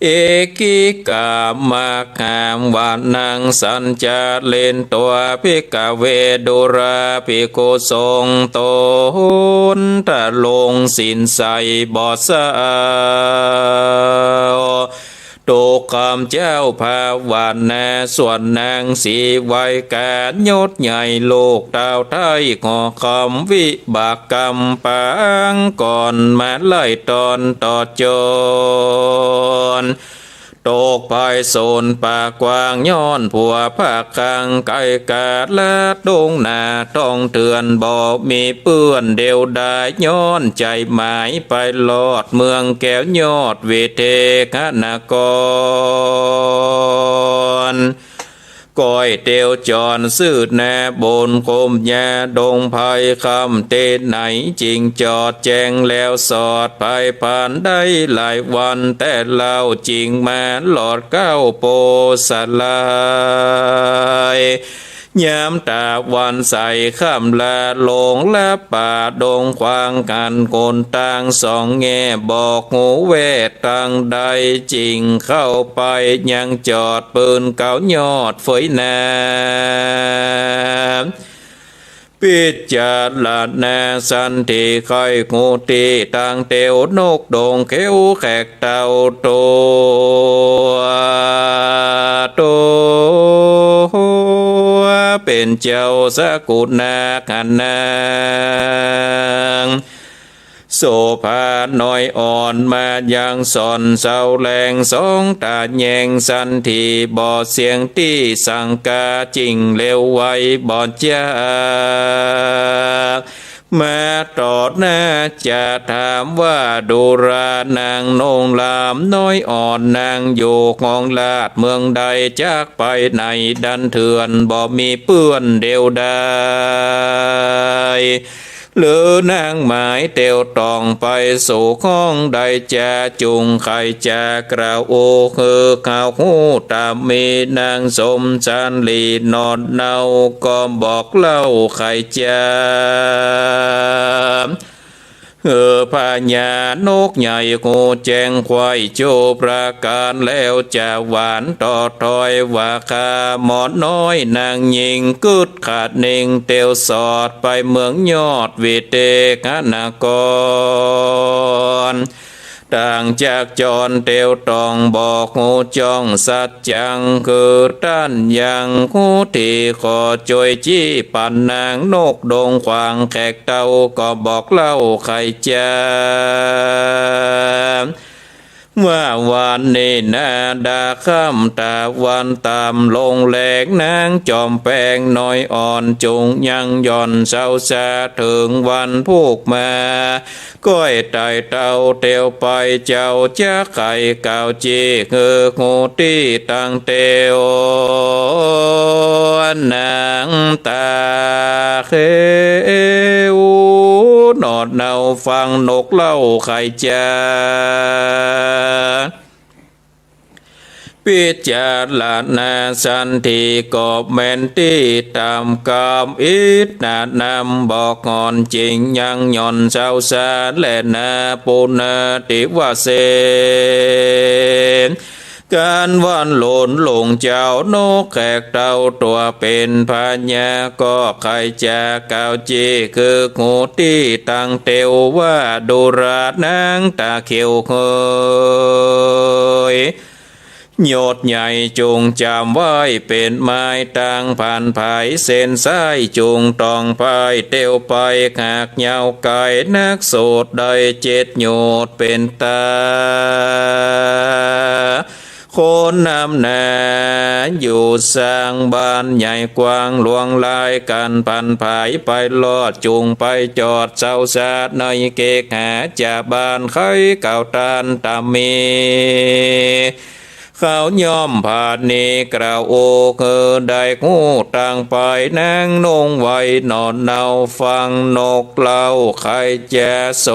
เอกิกามัคคังวานัง สัญจารินตัง ภิกขเว ดูราภิกขุสงฆ์ ต๋นทรงศีลใสบ่เศร้า ตกกำเจ้าภาวนา ส่วนนางสีไวกายศใหญ่ ลูกเต้าไท้ขอคำวิบากกรรมปางก่อน มาไล่ตอนต่อจน ตกไปโสนป่ากว้าง ย้อนผัวพระคลังไกลกาดลัดดงนาท่องเถื่อน บ่มีเปื้อนเดียวดาย ย้อนใจ๋หมายไปรอดเมืองแก้วยอดวิเทหนคร ก้อยเตียวจรซื่อนาบนคมยาดงไพร ค่ำตี้ไหนจิ่งจอดแจ้งแล้วสอด ไพรผ่านได้หลายวันแต่เล่า จิ่งมาหลอดเข้าโพธิ์สาลาย ยามตะวันใสค่ำละลงลับป่าดงขวาง หันหนตางสองแง่ บอกฮูแวดตางใด จิ่งเข้าไปยังจอดปืนเก๊ายอดเฟยนา พิจารณาสันติใค่ฮูตี้ตางเตียวนกดงเขียวแขกเต้าตั๋ว ตั๋วเป๋นเจ้าสกุณาคนาง โสภาน้อยอ่อนมายังสอนเสาแรงสองต๋าแยงสันติบ่เสียงตี้สังกาจิ่งเร็วไวบ่จ๊าก มาต่อหน้าจะถามว่า ดูรานางนงลามน้อยอ่อนนางอยู่ห้องลาดเมืองใด จักไปไหนดันเถื่อนบ่มีเปื้อนเดียวดาย หรือนางหมายเตียวต่องไปสู่ห้องใดจะ จุ่งใค่จะกล่าวอู้หื้อข้าฮู้ต๋ามมี นางสมสารหลีหนอนเนาก็บอกเล่าใค่จะ หื้อพญานกใหญ่ฮูแจ้งไขว้จุประก๋าน แล้วจะหวานต่อถ้อยว่า ข้าหม่อมน้อยนางญิงกึ๊ดขัดนิ่งเตียวสอดไปเมืองยอดวิเทหนคร ต่างจากจรเตียวต่องบอกฮูจ้องสัจจัง คือต้านยังฮูตี้ ขอจ้วยจี้ปันนางนกดงขวางแขกเต้าก็บอกเล่าใค่จะ ว่าวันนี้นาดาค่ำตะวันต่ำลงแลง นางจอมแปงน้อยอ่อนจุ่งยังหย่อนเซาซา เถิงวันพุกมา ก้อยไต่เต้าเตียวไปเจ้าจะใค่กล่าวจี้หื้อฮูตี้ตางเตียว นางตาเขียวหนอนเนาฟังนกเล่าใค่จะ พิจารณาสันติก็แม่นตี้ต๋ามกำอิทธานำบอกอ่อน จิ่งยังหย่อนเซาซาแลนา ปุณณติวเส ก๋านวันหลนหลวงเจ้านกแขกเต้าตั๋วเป๋นพญา ก็ใค่จะกล่าวจี้หื้อฮูตี้ตางเตียวว่า ดูรานางตาเขียวเฮย ยศใหญ่จุ่งจ๋ำไว้เป๋นไม้ตางผ่านผาย เส้นซ้ายจุ่งต่องพายเตียวไป หากยาวไก๋นักโสดได้เจ็ดโยชน์เป๋นตา คนนำหน้าอยู่สร้างบ้านใหญ่กว้าง ล่วงลายกั๋นผันผายไปรอด จุ่งไปจอดเซาสาในเกหาจะบ้าน ใค่กล่าวต้านต๋ามมี เขาย่อมผาดนี้กล่าวโอ คือได้ฮู้ตางไป นางนุ่งไหวหนอนเนาฟังนกเล่า ใค่จะโส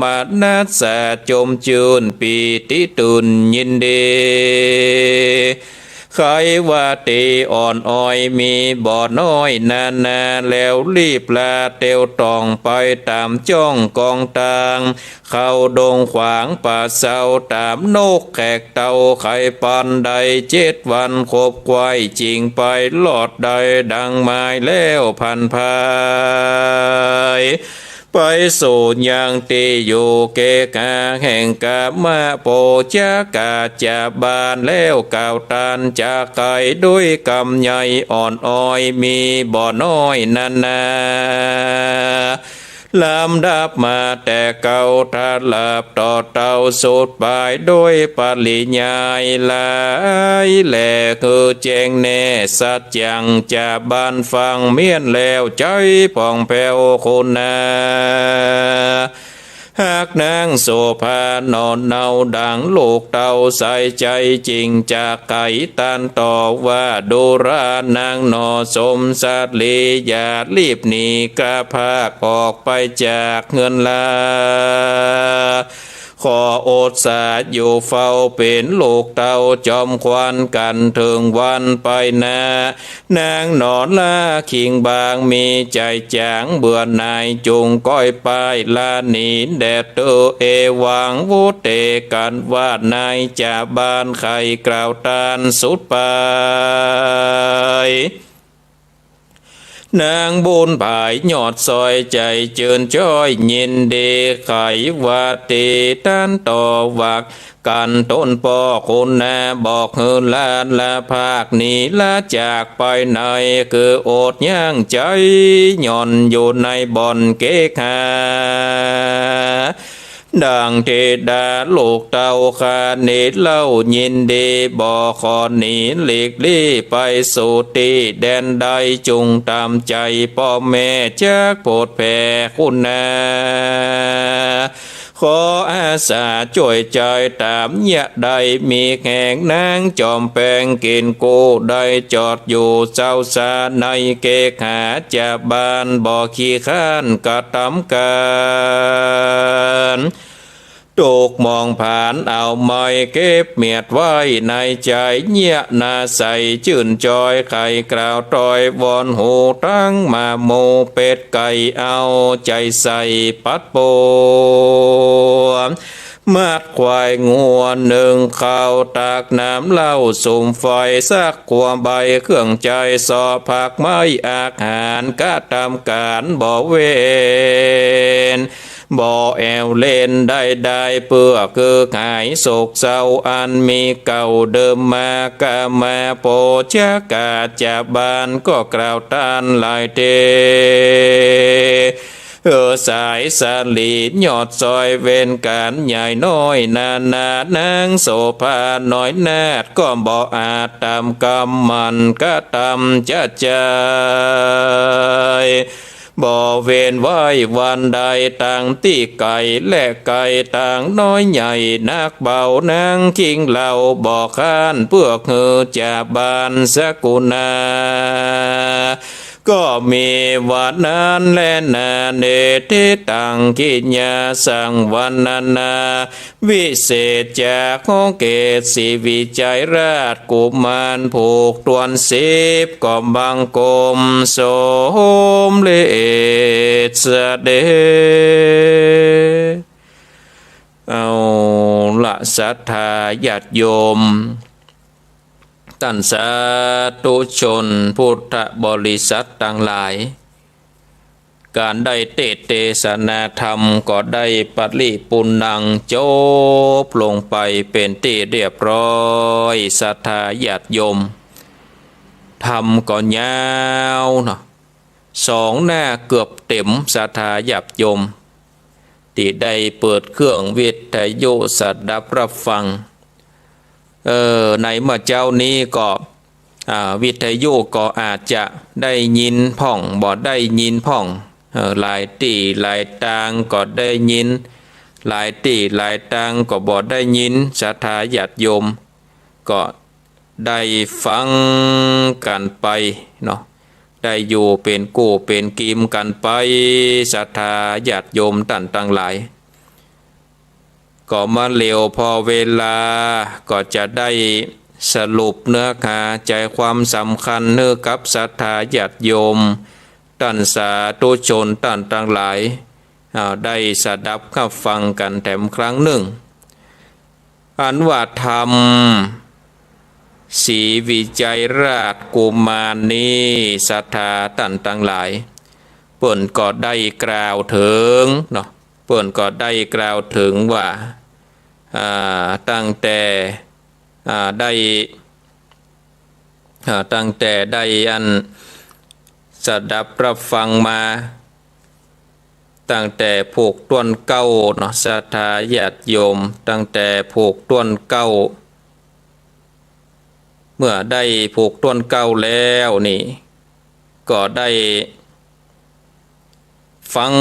มนัสสะจมจื้น ปีติตื่นยินดี ใค่ว่าตี้อ่อนอ้อยมีบ่น้อยนานา แล้วรีบลาเตียวต่องไปต๋ามจ้องกองตาง เข้าดงขวางป่าเซาต๋ามนกแขกเต้า ใค่ปานได้เจ็ดวันครบไขว่ จึงไปรอดได้ดังหมายแล้วผันผาย ไปสู่ยังตี้อยู่เกหาแห่งกามะโภชกาจะบ้าน แล้วกล่าวต้านจะใค่ด้วยกำใหญ่ อ่อนอ้อยมีบ่น้อยนานา ลำดับมาแต่เก๊า ตลับต่อเต้าสุดป๋าย ด้วยปริยายหลายแล คือแจ้งแน่สัจจังจะบ้านฟังเมี้ยนแล้ว ใจ๋ผ่องแผ้วคุณนา ฮักนางโสภาหนอนเนาดังลูกเต้า ใส่ใจ๋จึงจะใค่ต้านต่อว่า ดูราหนางหนอสมสตรี อย่ารีบหนีกระพากออกไปจากเฮือนลา ขออดสาอยู่เฝ้าเป๋นลูกเต้าจอมขวัญกั๋น เถิงวันไปหน้า นางหนอลาคิงบางมีใจ๋จ๋างเบื่อหน่าย จุ่งก้อยป้ายลาหนีแด่เตอ เอวัง วุตเต กั๋นว่า นายจะบ้านใค่กล่าวต้านสุดป๋าย นางบุญผายยอดซอย ใจ๋จื้นจ้อยยินดี ใค่ว่าตี้ต้านต่อว่า กั๋นต้นป้อคุณนา บอกหื้อลาละพากหนีละจากไปไหน คืออดยั้งใจ๋หย่อนอยู่ในบ่อนเกหา ดังเทดาลูกเต้าข้านี้เล่า ยินดีบ่ขอหนีหลีกลี้ไปสู่ตี้แดนใด จุ่งต๋ามใจ๋ป้อแม่จักโผดแผ่คุณนา ขออาสาจ้วยใจ๋ต๋ามเยียะได้ มีแห่งนางจอมแปงกิ๋นกู้ ได้จอดอยู่เซาสาในเกหาจะบ้าน บ่ขี้คร้านกระตำก๋าน ตกมองผานเอาไม้เก็บเมียดไว้ในใจ๋ เยียะนาใสจื้นจอย ใค่กล่าวต้อยวอนหูตังหมาหมู่ เป็ดไก่เอาใจ๋ใส่ปัดปวง มัดควายงัวนึ่งข้าว ตักน้ำเหล้าสุมไฟ สักขั่วใบเครื่องใจ๋ เสาะผักไม้อาหาร กระตำก๋านบ่เว้น บ่แอ่วเล่นได้ได้ เปื้อคือหายโศกเศร้าอันมีเก่าเดิมมา กามาโภชกาจะบ้าน ก็กล่าวต้านหลายเต เออ สายสลียอดซอยเวรก๋านใหญ่น้อยนานา นางโสภาน้อยนาฏ ก็บ่อาจต๋ามกำหมั่นกระตำจะใจ๋ บ่เว้นไว้วันใด ตางตี้ไก๋และไก๋ ตางน้อยใหญ่นักเบา นางคิงเหล่าบ่คร้าน เปื้อหื้อจะบ้านสกุณา ก็มีว่านั้นแลนา เนติตัง กิญญาสัง วรรณนา วิเศษจาขอเกศ ศรีวิชัยราชกุมาร ผูกตวนสิบ ก็บังคมสมเร็จเสด็จ เอาละ ศรัทธาญาติโยม ต้านสาธุชนพุทธบริษัทตังหลาย ก๋านได้เตสน์เตสนาธรรม ก็ได้ปริปูรณัง จบลงไปเป๋นตี้เรียบร้อย ศรัทธาญาติโยม ธรรมก็ยาวเนาะ สองหน้าเกือบเต๋ม ศรัทธาญาติโยม ตี้ได้เปิดเครื่องวิทยุสดับรับฟัง เออ ในเมื่อเจ๊านี้ก็ อ่า วิทยุก็อาจจะได้ยินพ่อง บ่ได้ยินพ่อง เออ หลายตี้หลายตางก็ได้ยิน หลายตี้หลายตางก็บ่ได้ยิน ศรัทธาญาติโยมก็ได้ฟังกั๋นไปเนาะ ได้อยู่เป๋นกู้เป๋นกีมกั๋นไป ศรัทธาญาติโยมต้านตังหลาย ก็มาเหลียวผ่อเวลา ก็จะได้สรุปเนื้อหาใจ๋ความสำคัญหื้อกับศรัทธาญาติโยม ต้านสาธุชนต้านตังหลาย อ่า ได้สดับฮับฟังกั๋นแถมครั้งนึ่ง อันว่าธรรมศรีวิชัยราชกุมารนี้ ศรัทธาต้านตังหลาย เปิ้นก็ได้กล่าวเถิงเนาะ เปิ้นก็ได้กล่าวเถิงว่า อ่า ตั้งแต่ อ่า ได้ อ่า ตั้งแต่ได้อันสดับฮับฟังมา ตั้งแต่ผูกต้นเก๊าเนาะ ศรัทธาญาติโยม ตั้งแต่ผูกต้นเก๊า เมื่อได้ผูกต้นเก๊าแล้วนี่ ก็ได้ฟัง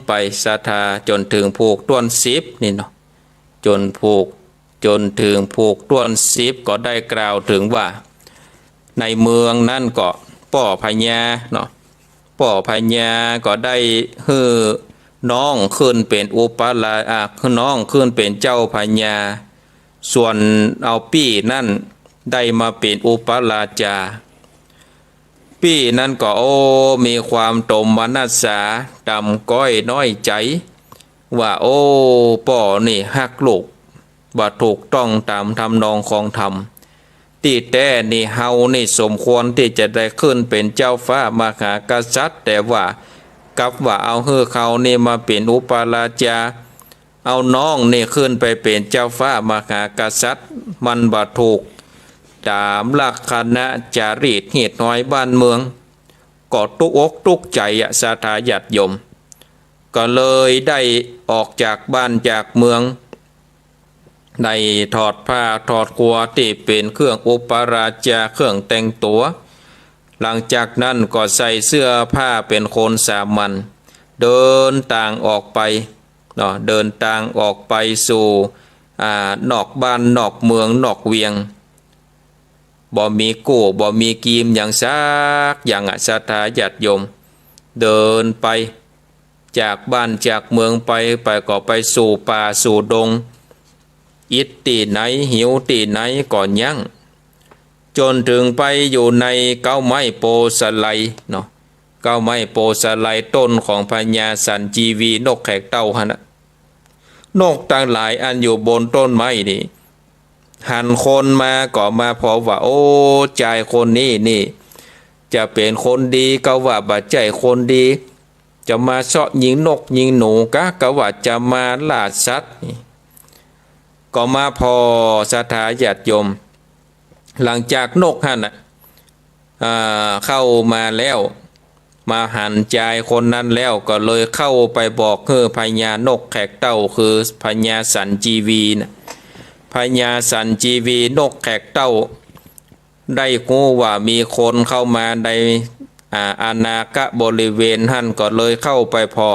ไปศรัทธาจ๋นเถิงผูกต้นสิบนี่เนาะ จ๋นผูก จ๋นเถิงผูกต้นสิบก็ได้กล่าวเถิงว่า ในเมืองนั้นก็ป้อพญาเนาะ ป้อพญาก็ได้หื้อน้องขึ้นเป๋นอุปราช อ่า หื้อน้องขึ้นเป๋นเจ้าพญา ส่วนเอาปี้นั้นได้มาเป๋นอุปราชา ปี้นั้นก็ โอ้ มีความโตมนัสสา ต่ำก๊อยน้อยใจ๋ ว่า โอ้ ป้อนี่ฮักลูก บ่ถูกต้องต๋ามทำนองของธรรม ตี้แต๊นี่เฮานี่สมควรตี้จะได้ขึ้นเป๋นเจ้าฟ้ามหากษัตริย์ แต่ว่ากลับว่าเอาหื้อเขานี่มาเป๋นอุปราชา เอาน้องนี่ขึ้นไปเป๋นเจ้าฟ้ามหากษัตริย์ มันบ่ถูกต๋ามลักษณะจารีตฮีตฮอยบ้านเมือง ก็ตุ๊กอกตุ๊กใจ๋อะ ศรัทธาญาติโยม ก็เลยได้ออกจากบ้านจากเมือง ได้ถอดผ้าถอดกั๋วตี้เป๋นเครื่องอุปราชา เครื่องแต่งตั๋ว หลังจากนั้นก็ใส่เสื้อผ้าเป๋นคนสามัญ เดินตางออกไปเนาะ เดินตางออกไปสู่ อ่า นอกบ้านนอกเมืองนอกเวียง บ่มีกู้บ่มีกีมหยังสักอย่างอะ ศรัทธาญาติโยม เดินไปจากบ้านจากเมืองไป ไปก็ไปสู่ป่าสู่ดง อิดตี้ไหนหิวตี้ไหนก็ยั้ง จ๋นเถิงไปอยู่ในเก๊าไม้โพธิ์สาลีเนาะ เก๊าไม้โพธิ์สาลีต้นของพญาสัญจีวีนกแขกเต้าหั้นน่ะ นกตังหลายอันอยู่บนต้นไม้นี่ หันคนมาก็มาผ่อว่า โอ้ จายคนนี้นี่ จะเป๋นคนดี กาว่าบ่ใจ้คนดี จะมาเซาะยิงนกยิงหนูกา กาว่าจะมาล่าสัตว์นี่ ก็มาผ่อ ศรัทธาญาติโยม หลังจากนกหั้นน่ะ อ่า เข้ามาแล้ว มาหันจายคนนั้นแล้ว ก็เลยเข้าไปบอกหื้อพญานกแขกเต้า คือพญาสัญจีวีน่ะ พญาสัญจีวีนกแขกเต้า ได้ฮู้ว่ามีคนเข้ามาใน อ่า อาณาเขตบริเวณหั้น ก็เลยเข้าไปผ่อ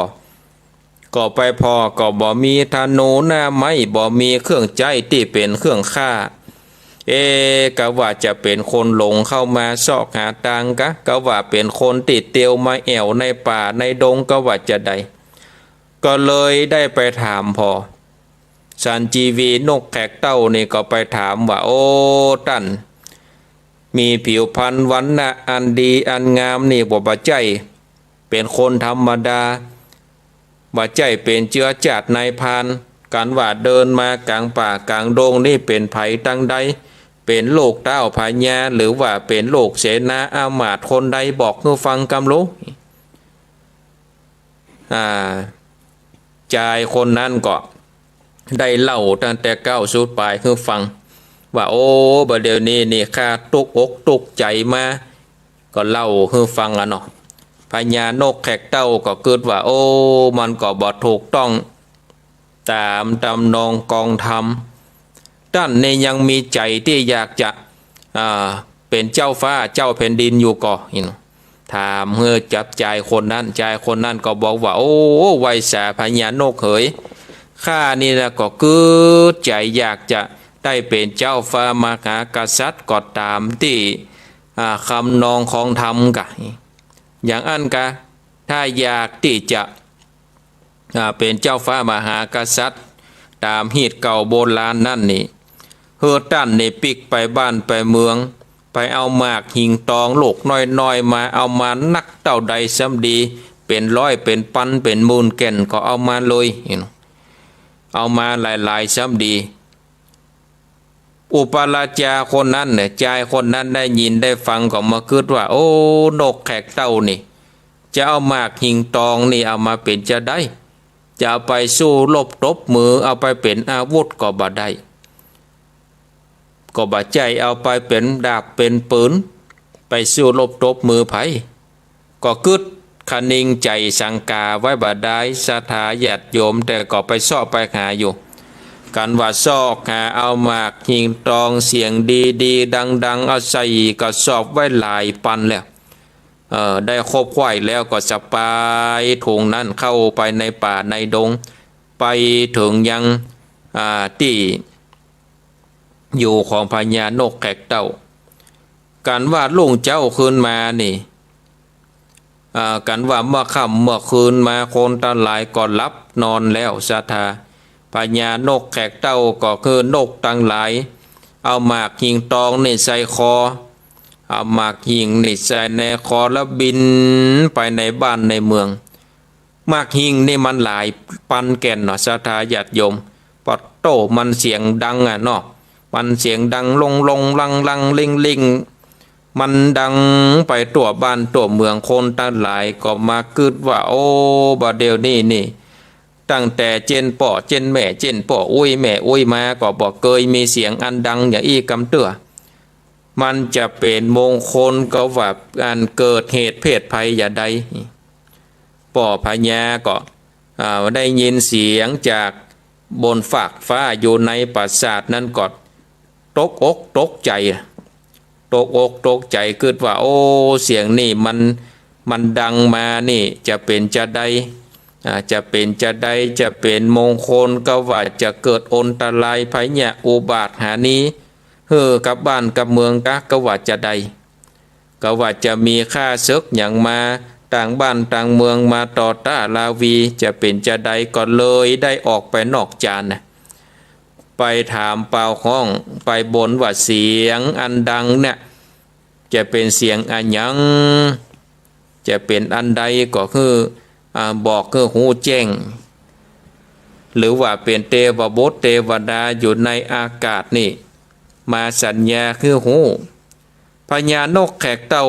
ก็ไปผ่อก็บ่มีธนูหน้าไม้ บ่มีเครื่องใจ๊ตี้เป๋นเครื่องฆ่า เอ๊ะ กาว่าจะเป๋นคนหลงเข้ามาเซาะหาตางกา กาว่าเป๋นคนตี้เตียวมาแอ่วในป่าในดง กาว่าจะใด ก็เลยได้ไปถามผ่อ สัญจีวีนกแขกเต้านี่ก็ไปถามว่า โอ้ ต้าน มีผิวพรรณวรรณะอันดีอันงามนี่บ่ บ่ใจ้เป๋นคนธรรมดา บ่ใจ้เป๋นเจื๊อจ้าดนายพราน กาว่าเดินมากลางป่ากลางดงนี่เป๋นใผตังใด เป๋นลูกเต้าพญา หรือว่าเป๋นลูกเสนาอามาตย์คนใด บอกหื้อฟังกำลุ อ่า จายคนนั้นก็ได้เล่าตั้งแต่ก้าวสุดป๋ายหื้อฟัง ว่า โอ้ บ่าเดี่ยวนี้นี่ข้าตุ๊กอกตุ๊กใจ๋มา ก็เล่าหื้อฟังอะเนาะ พญานกแขกเต้าก็กึ๊ดว่า โอ้ มันก็บ่ถูกต้องต๋ามทำนองกองธรรม ต้านนี่ยังมีใจ๋ตี้อยากจะ อ่า เป๋นเจ้าฟ้าเจ้าแผ่นดินอยู่ก่อ ถามหื้อกับจายคนนั้น จายคนนั้นก็บอกว่า โอ้ ไวสาพญานกเหย ข้านี่นะก็กึ๊ดใจ๋อยากจะได้เป๋นเจ้าฟ้ามหากษัตริย์ก็ต๋ามตี้ อ่า คำนองของธรรมกะ อย่างอั้นกะ ถ้าอยากตี้จะ อ่า เป๋นเจ้าฟ้ามหากษัตริย์ต๋ามฮีตเก่าโบราณนั้นนี่ หื้อต้านนี่ปิ๊กไปบ้านไปเมือง ไปเอาหมากหิ่งตองลูกน้อยๆ มา เอามานักเต้าใดซ้ำดี เป๋นร้อยเป๋นปันเป๋นหมื่นแก่นก็เอามาเลย เอามาหลายๆ ซ้ำดี อุปราชาคนนั้นเนี่ย จายคนนั้นได้ยินได้ฟังก็มากึ๊ดว่า โอ้ นกแขกเต้านี่ จะเอาหมากหิ่งตองนี่เอามาเป๋นจาใด จะเอาไปสู้รบตบมือ เอาไปเป๋นอาวุธก็บ่ได้ ก็บ่ใจ้เอาไปเป๋นดาบเป๋นปืน ไปสู้รบตบมือใผ ก็กึ๊ดคะนิงใจ๋สังกาไว้บ่ดาย ศรัทธาญาติโยม แต่ก็ไปเซาะไปหาอยู่ กันว่าเซาะหาเอาหมากหิ่งตองเสียงดีๆ ดังๆ เอาใส่กระสอบไว้หลายปันแล้ว เอ่อ ได้ครบถ้วนแล้วก็สะปายถุงนั้นเข้าไปในป่าในดง ไปเถิงยัง อ่า ตี้ อยู่ของพญานกแขกเต้า กันว่ารุ่งเจ๊าคืนมานี่ อ่า กันว่าเมื่อค่ำเมื่อคืนมาคนตังหลายก็หลับนอนแล้ว ศรัทธา พญานกแขกเต้าก็คือนกตังหลาย เอาหมากหิ่งตองนี่ใส่คอ เอาหมากหิ่งนี่ใส่ในคอแล้วบินไปในบ้านในเมือง หมากหิ่งนี่มันหลายปันแก่นเนาะ ศรัทธาญาติโยม ปะโต้ มันเสียงดังอะเนาะ มันเสียงดังลงลงลังลังลิงลิง มันดังไปทั่วบ้านทั่วเมือง คนตังหลายก็มากึ๊ดว่า โอ้ บ่าเดี่ยวนี้นี่ ตั้งแต่เจ้นป้อเจ้นแม่ เจ้นป้ออุ๊ยแม่อุ๊ยมาก็บ่เกยมีเสียงอันดังอย่างอี้กำเตื้อ มันจะเป๋นมงคลกาว่าอันเกิดเหตุเพศภัยอย่าใด ป้อพญาก็ อ่า ได้ยินเสียงจากบนฟากฟ้าอยู่ในปราสาทนั้นก็ตกอกตกใจ๋ ตกอกตกใจ๋กึ๊ดว่า โอ้ เสียงนี่มัน มันดังมานี่จะเป๋นจาใด อ่า จะเป๋นจาใด จะเป๋นมงคลกาว่าจะเกิดอันตรายภัยยะอุบาทหานี้ หื้อกับบ้านกับเมืองกา กาว่าจาใด กาว่าจะมีข้าศึกหยังมาตางบ้านตางเมืองมาต่อต้านราวี จะเป๋นจาใด ก็เลยได้ออกไปนอกจานนะ ไปถามเป่าฮ้อง ไปบนว่าเสียงอันดังเนี่ย จะเป๋นเสียงอะหยัง จะเป๋นอันใดก็คือ อ่า บอกคือฮู้แจ้ง หรือว่าเป๋นเตวบุตรเตวดาอยู่ในอากาศนี่ มาสัญญาคือฮู้ พญานกแขกเต้า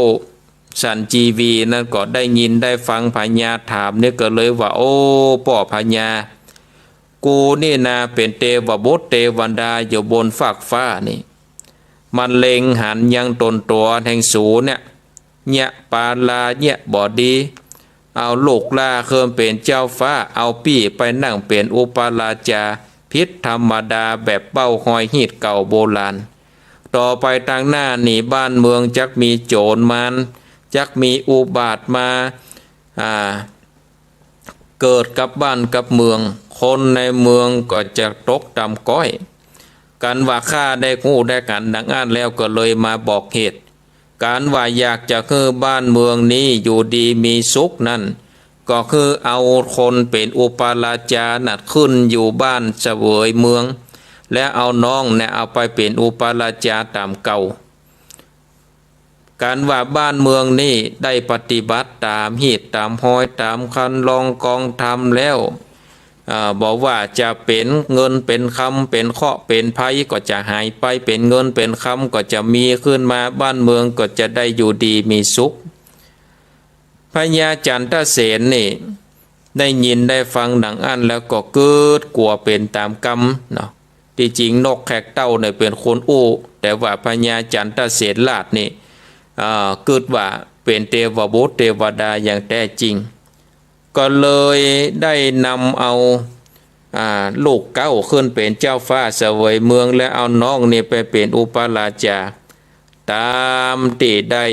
สันจีวีนั้นก็ได้ยินได้ฟังพญาถามนี่ก็เลยว่า โอ้ ป้อพญา กูนี่นาเป๋นเตวบุตรเตวดาอยู่บนฟากฟ้านี่ มันเล็งหันยังต๋นตั๋วแห่งสูเนี่ย เยียะปาลาเยียะบ่ดี เอาลูกหล้าเคิมเป๋นเจ้าฟ้า เอาปี้ไปนั่งเป๋นอุปราชา ผิดธรรมดาแบบเบ้าฮอยฮีตเก่าโบราณ ต่อไปตางหน้านี่บ้านเมืองจักมีโจ๋รมาร จักมีอุบาทมา อ่า เกิดกับบ้านกับเมือง คนในเมืองก็จะตกต่ำก๊อย กันว่าข้าได้ฮู้ได้หันดังอั้นแล้วก็เลยมาบอกเหตุ กันว่าอยากจะหื้อบ้านเมืองนี้อยู่ดีมีสุขนั้น ก็คือเอาคนเป๋นอุปราชาน่ะขึ้นอยู่บ้านเสวยเมือง และเอาน้องเนี่ยเอาไปเป๋นอุปราชาต๋ามเก่า กันว่าบ้านเมืองนี้ได้ปฏิบัติต๋ามฮีตต๋ามฮอยต๋ามคันลองกองธรรมแล้ว อ่า บ่ว่าจะเป๋นเงินเป๋นคำเป๋นเคราะห์เป๋นภัยก็จะหายไป เป๋นเงินเป๋นคำก็จะมีขึ้นมา บ้านเมืองก็จะได้อยู่ดีมีสุข พญาจันทเสนนี่ได้ยินได้ฟังดังอั้นแล้วก็กึ๊ดกั๋วเป๋นต๋ามกำเนาะ ตี้จริงนกแขกเต้าเนี่ยเป๋นคนอู้ แต่ว่าพญาจันทเสนราชนี่ อ่า กึ๊ดว่าเป๋นเตวบุตรเตวดาอย่างแต๊จริง ก็เลยได้นำเอา อ่า ลูกเก๊าขึ้นเป๋นเจ้าฟ้าเสวยเมือง และเอาน้องนี่ไปเป๋นอุปราชา ต๋ามตี้ได้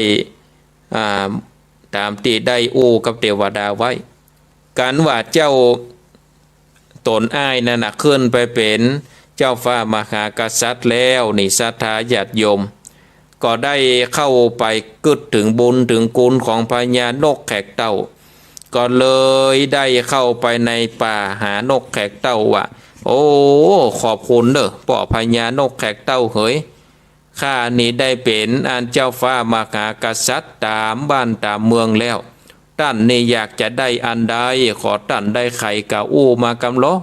อ่า ต๋ามตี้ได้อู้กับเตวดาไว้ กั๋นว่าเจ้า ต๋นอ้ายนั้นน่ะ ขึ้นไปเป๋นเจ้าฟ้ามหากษัตริย์แล้วนี่ ศรัทธาญาติโยม ก็ได้เข้าไปกึ๊ดเถิงบุญเถิงคุณของพญานกแขกเต้า ก็เลยได้เข้าไปในป่าหานกแขกเต้าว่า โอ้ ขอบคุณเน่อป้อพญานกแขกเต้าเหย ข้านี่ได้เป๋นอันเจ้าฟ้ามหากษัตริย์ต๋ามบ้านต๋ามเมืองแล้ว ต้านนี่อยากจะได้อันใด ขอต้านได้ไขกาอู้มากำลอ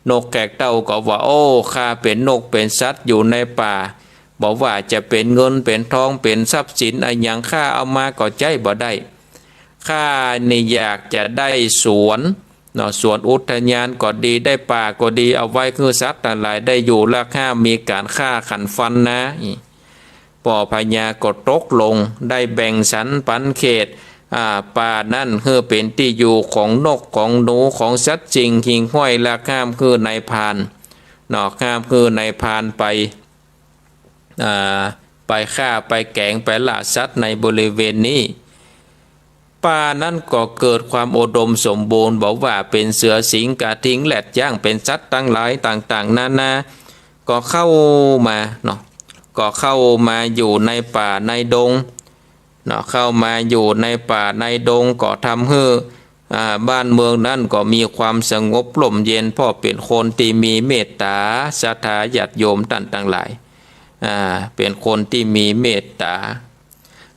นกแขกเต้าก็ว่า โอ้ ข้าเป๋นนกเป๋นสัตว์อยู่ในป่า บ่ว่าจะเป๋นเงินเป๋นทองเป๋นทรัพย์สินอะหยัง ข้าเอามาก็ใจ๊บ่ได้ ข้านี่อยากจะได้สวนเนาะ สวนอุทยานก็ดี ได้ป่าก็ดี เอาไว้หื้อสัตว์ตังหลายได้อยู่ และห้ามมีก๋านฆ่าขันฟันนา ป้อพญาก็ตกลง ได้แบ่งสรรปันเขต อ่า ป่านั้นหื้อเป๋นตี้อยู่ของนกของหนูของสัตว์สิ่งหิ่งห้อย และห้ามหื้อนายพรานเนาะ ห้ามหื้อนายพรานไป อ่า ไปฆ่าไปแก๋งไปล่าสัตว์ในบริเวณนี้ ป่านั้นก็เกิดความอุดมสมบูรณ์ บ่ว่าเป๋นเสือสิงห์กระทิงแรดช้าง เป๋นสัตว์ตังหลายต่างๆ นานา ก็เข้ามาเนาะ ก็เข้ามาอยู่ในป่าในดงเนาะ เข้ามาอยู่ในป่าในดง ก็ทำหื้อ อ่า บ้านเมืองนั้นก็มีความสงบร่มเย็น เพราะเป๋นคนตี้มีเมตต๋า ศรัทธาญาติโยมต้านตังหลาย อ่า เป๋นคนตี้มีเมตต๋า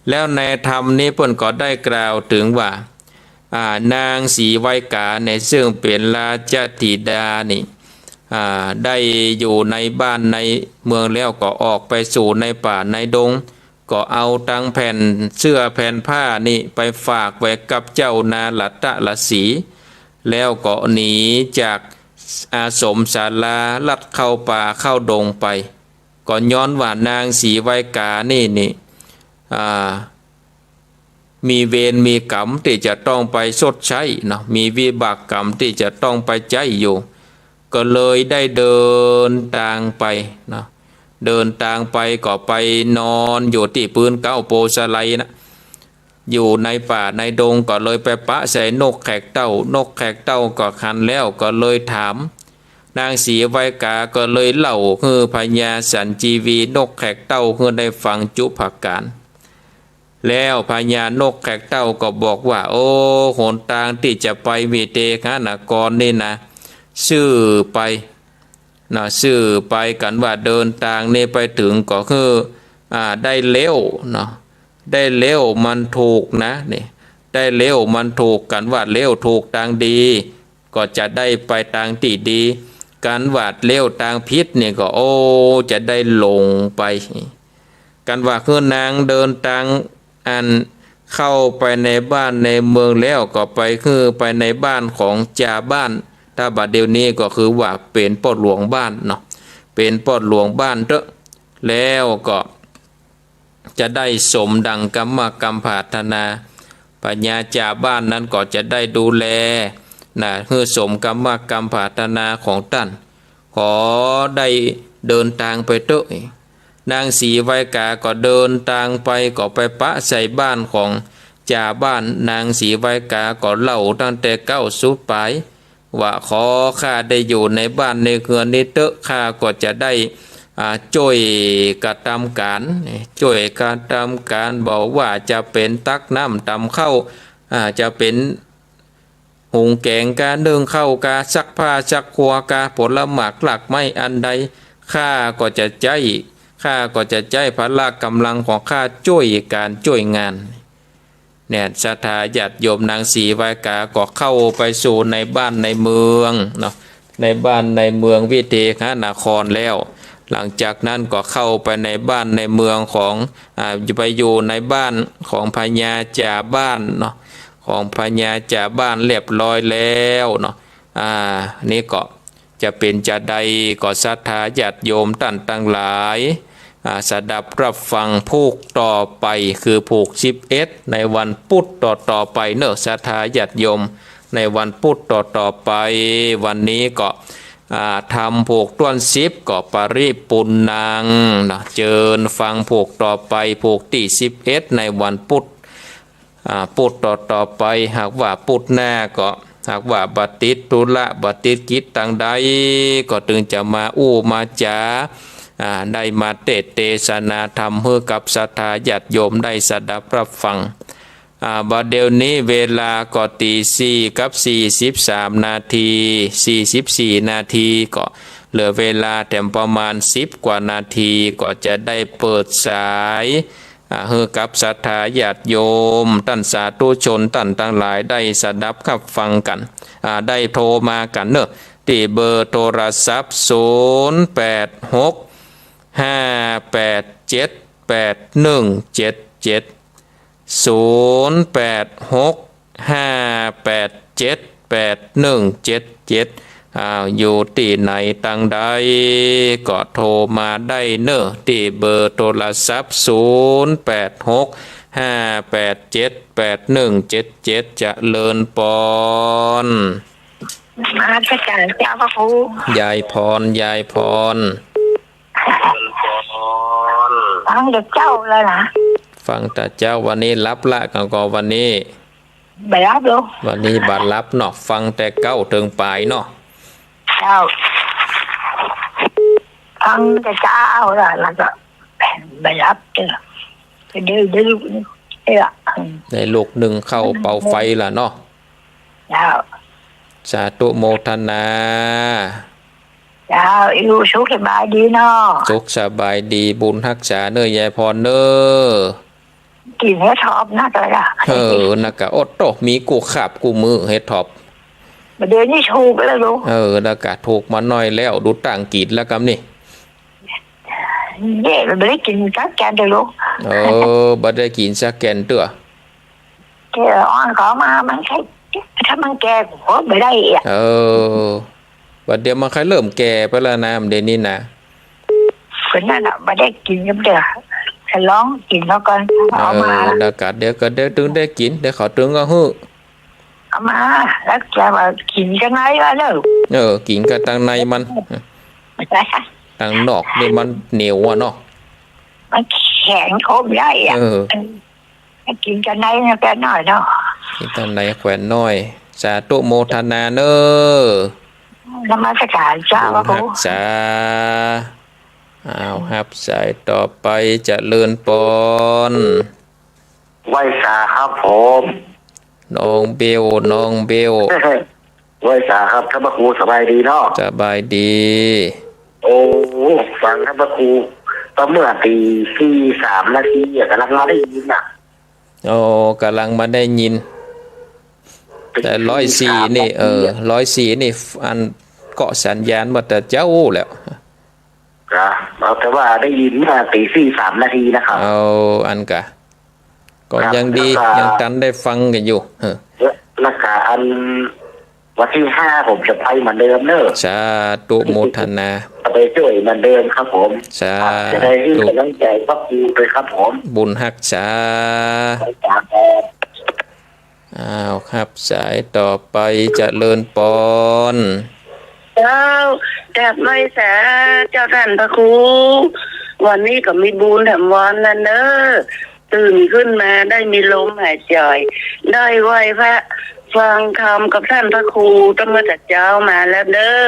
แล้วในธรรมนี้เปิ้นก็ได้กล่าวเถิงว่า อ่า นางสีไวกาเนี่ย ซึ่งเป๋นราชธิดานี่ อ่า ได้อยู่ในบ้านในเมืองแล้ว ก็ออกไปสู่ในป่าในดง ก็เอาตังแผ่นเสื้อแผ่นผ้านี่ไปฝากไว้กับเจ้านารตะฤๅษี แล้วก็หนีจากอาสมศาลา ลัดเข้าป่าเข้าดงไป ก็ย้อนว่านางสีไวกานี่นี่ อ่า มีเวรมีกรรมตี้จะต้องไปชดใช้เนาะ มีวิบากกรรมตี้จะต้องไปใจ๊อยู่ ก็เลยได้เดินตางไปเนาะ เดินตางไปก็ไปนอนอยู่ตี้ปื๊นเก๊าโปสะไลนะ อยู่ในป่าในดง ก็เลยไปปะใส่นกแขกเต้า นกแขกเต้าก็หันแล้วก็เลยถาม นางสีไวกาก็เลยเล่าหื้อพญาสัญจีวี นกแขกเต้าหื้อได้ฟังจุ๊ประก๋าน แล้วพญานกแขกเต้าก็บอกว่า โอ้ หนตางตี้จะไปวิเทหนครนี่นะ ซื่อไปเนาะ ซื่อไป กั๋นว่าเดินตางนี่ไปเถิงก็คือ อ่า ได้เลี้ยวเนาะ ได้เลี้ยวมันถูกนะนี่ ได้เลี้ยวมันถูก กั๋นว่าเลี้ยวถูกตางดี ก็จะได้ไปตางตี้ดี กั๋นว่าเลี้ยวตางผิดนี่ก็ โอ้ จะได้หลงไป กั๋นว่าหื้อนางเดินตาง อันเข้าไปในบ้านในเมืองแล้วก็ไปหื้อไปในบ้านของจ่าบ้าน ถ้าบัดเดี๋ยวนี้ก็คือว่าเป๋นป้อหลวงบ้านเนาะ เป๋นป้อหลวงบ้านเต๊อะ แล้วก็จะได้สมดังกรรมะกำปรารถนา พญาจ่าบ้านนั้นก็จะได้ดูแลนะ หื้อสมกรรมะกำปรารถนาของต้าน ขอได้เดินตางไปเต๊อะ นางสีไวกาก็เดินตางไป ก็ไปปะใส่บ้านของจ่าบ้าน นางสีไวกาก็เล่าตั้งแต่เก๊าสุดปาย ว่าขอข้าได้อยู่ในบ้านในเฮือนนี้เต๊อะ ข้าก็จะได้ อ่า จ้วยกระตำก๋าน จ้วยกระตำก๋าน บ่ว่าจะเป๋นตักน้ำตำข้าว อ่า จะเป๋น หุงแก๋งกา นึ่งข้าวกา ซักผ้าซักครัวกา ผลหมากรากไม้อันใด ข้าก็จะใจ๊ ข้าก็จะใจ๊พละก๋ำลังของข้าจ้วยก๋านจ้วยงาน เนี่ย ศรัทธาญาติโยม นางสีไวกาก็เข้าไปสู่ในบ้านในเมืองเนาะ ในบ้านในเมืองวิเทหนครแล้ว หลังจากนั้นก็เข้าไปในบ้านในเมืองของ อ่า ไปอยู่ในบ้านของพญาจ่าบ้านเนาะ ของพญาจ่าบ้านเรียบร้อยแล้วเนาะ อ่า นี่ก็จะเป๋นจาใดก็ศรัทธาญาติโยมต้านตังหลาย อ่า สดับรับฟังผูกต่อไป คือผูกสิบเอ็ดในวันปุธต่อๆ ไปเนาะ ศรัทธาญาติโยม ในวันปุธต่อๆ ไป วันนี้ก็ อ่า ธรรมผูกต้วนสิบก็ปริปุณณังเนาะ เจิญฟังผูกต่อไป ผูกตี้สิบเอ็ดในวันปุธ อ่า ปุธต่อๆ ไป หากว่าปุธหน้าก็ หากว่าบ่ติดธุระ บ่ติดกิจตางใด ก็ตึงจะมาอู้มาจ๋า อ่า ได้มาเตสน์เตสนาธรรมหื้อกับศรัทธาญาติโยมได้สดับรับฟัง อ่า บ่าเดี่ยวนี้เวลาก็ตีสี่กับสี่สิบสามนาที สี่สิบสี่นาที ก็เหลือเวลาแถมประมาณสิบกว่านาที ก็จะได้เปิดสาย อ่า หื้อกับศรัทธาญาติโยม ต้านสาธุชนต้านตังหลายได้สดับรับฟังกั๋น อ่า ได้โทรมากั๋นเนาะ ตี้เบอร์โทรศัพท์ ศูนย์แปดหก ห้าแปดเจ็ด แปดหนึ่งเจ็ดเจ็ด ศูนย์แปดหก ห้าแปดเจ็ด แปดหนึ่งเจ็ดเจ็ด อ้าว อยู่ตี้ไหนตางใด ก็โทรมาได้เนาะ ตี้เบอร์โทรศัพท์ ศูนย์แปดหก ห้าแปดเจ็ด แปดหนึ่งเจ็ดเจ็ด เจริญปอน นมัสก๋านเจ้าพระครู ยายพร ยายพร ฟังแต่เจ๊าแล้วนะ ฟังแต่เจ๊า วันนี้หลับละ ก็ ก็วันนี้ บ่หลับหรอก วันนี้บ่หลับเนาะ ฟังแต่เก๊าเถิงป๋ายเนาะ เจ้า ฟังแต่เจ๊าแล้ว แล้วก็บ่หลับเจ้า ก็เดี๋ยว เดี๋ยวลุกนึ่ง เอ้ย ได้ลุกนึ่งข้าวเป่าไฟละเนาะ เจ้า สาธุโมทนา เจ้า อยู่สุขสบายดีเนาะ สุขสบายดี บุญฮักษาเน่อยายพรเน่อ กิ๋นเห็ดถอบนักแล้วกะ เออ นักกะ โอดโต้ มีกู้คาบกู้มื้อเห็ดถอบ บ่าเดี่ยวนี้ถูกแล้วลูก เออ นักกะ ถูกมาหน้อยแล้ว ดูต่างกิ๋นแล้วกำนี่ เนี่ย บ่ได้กิ๋นสักแก่นเตื้อลูก เออ บ่ได้กิ๋นสักแก่นเตื้อ แก่อ่อนก็เอามา มันใคร่ ถ้ามันแก่ก็บ่ได้อะ เออ บ่าเดี่ยวมันใคร่เริ่มแก่ไปแล้วนะ บ่าเดี่ยวนี้นะ คนนั้นน่ะ บ่ได้กิ๋นก็เตื้อ จะลองกิ๋นแล้วก่อน เอามา เออ เดี๋ยวกะ เดี๋ยวกะ เดี๋ยวตึงได้กิ๋น เดี๋ยวเขาตึงเอาหื้อ เอามา แล้วจะว่ากิ๋นจังไงวะเนอะ เออ กิ๋นกะตังในมัน ตังนอกนี่มันเหนียวอะเนาะ มันแข็งคมได้อะ เออ ให้กิ๋นกั๋นในมันแก่นหน้อยเนาะ กิ๋นกั๋นในแก่นหน้อย สาธุโมทนาเน่อ นมัสก๋านเจ้า บุญฮักษา อ้าว ฮับสายต่อไป เจริญปอน ไหว้สาครับผม น้องเบล น้องเบล ไหว้สาครับ ท่านพระครูสบายดีเนาะ สบายดี โอ้ ฟังท่านพระครู ก็เมื่อตีสี่สามนาทีอะ กำลังมาได้ยินน่ะ โอ้ กำลังมาได้ยิน แต่ร้อยสี่นี่ เออ ร้อยสี่นี่ อันเกาะสัญญาณมาแต่เจ๊าแล้ว ครับ เอาแต่ว่าได้ยินเมื่อตีสี่สามนาทีนะครับ เอาอันกะ ก็ ครับ ยังดี แล้วก็ ยังตันได้ฟังกั๋นอยู่ เออ แล้ว แล้วก็อัน วันที่ห้าผมจะไปเหมือนเดิมเนอะ สาธุโมทนา จะไปช่วยเหมือนเดิมครับผม สาธุ ครับ จะได้ให้กำลังใจพระครูด้วยครับผม บุญฮักษา ครับ อ้าว ฮับสายต่อไป เจริญปอน เจ้า กราบไหว้สาเจ้าท่านพระครู วันนี้ก็มีบุญแถมวันแล้วเนอะ ตื่นขึ้นมาได้มีลมหายใจ ได้ไหว้พระฟังธรรมกับท่านพระครูตั้งแต่เจ๊ามาแล้วเนอะ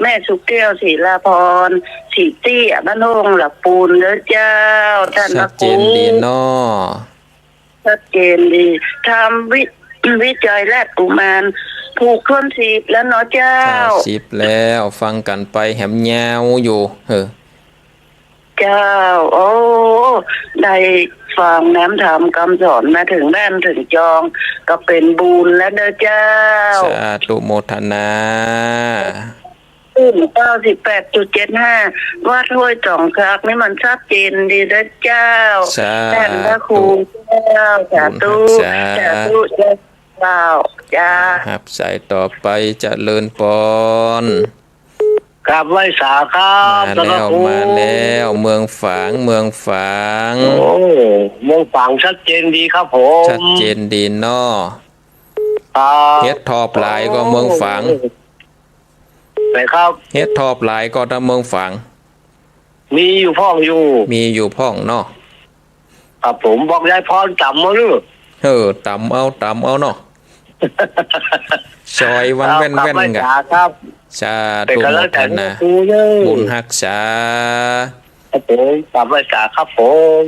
แม่สุแก้ว ศิลาพร ศรีเตี้ย บ้านโฮงหละปูนเนอะเจ้า ท่านพระครู ชัดเจนดีเนาะ ชัดเจนดี ธรรมวิ วิจัยแรกกุมาร ผูกถ้วนสิบแล้วเนาะเจ้า เก้าสิบแล้ว ฟังกั๋นไปแหมยาวอยู่ เออ เจ้า โอ้ ได้ฟังน้ำธรรมคำสอนมาถึงบ้านถึงจอง ก็เป็นบุญแล้วเนอะเจ้า สาธุโมทนา อืม เก้าสิบแปดจุดเจ็ดห้า วัดห้วยสองคากนี่มันชัดเจนดีนะเจ้า สาธุ ท่านพระครูเจ้า สาธุ บุญฮักษา สาธุเจ้า เจ้า ฮับสายต่อไป เจริญปอน กราบไหว้สาครับ มาแล้ว ท่านพระครู มาแล้ว เมืองฝาง เมืองฝาง โอ้ เมืองฝางชัดเจนดีครับผม ชัดเจนดีเนาะ ครับ เฮ็ดถอบหลายก่อเมืองฝาง ไหนครับ เฮ็ดถอบหลายก่อตางเมืองฝาง มีอยู่พ่องอยู่ มีอยู่พ่องเนาะ ครับผม บอกยายพรต๋ำเอาเนาะ เออ ต๋ำเอา ต๋ำเอาเนาะ ซอยวันแว่นแว่น เอา กราบไหว้สาครับ สาธุ เป๋นก๋ำลังใจ๋ โมทนา หื้อเน่อ บุญฮักษา ครับผม กราบไหว้สาครับผม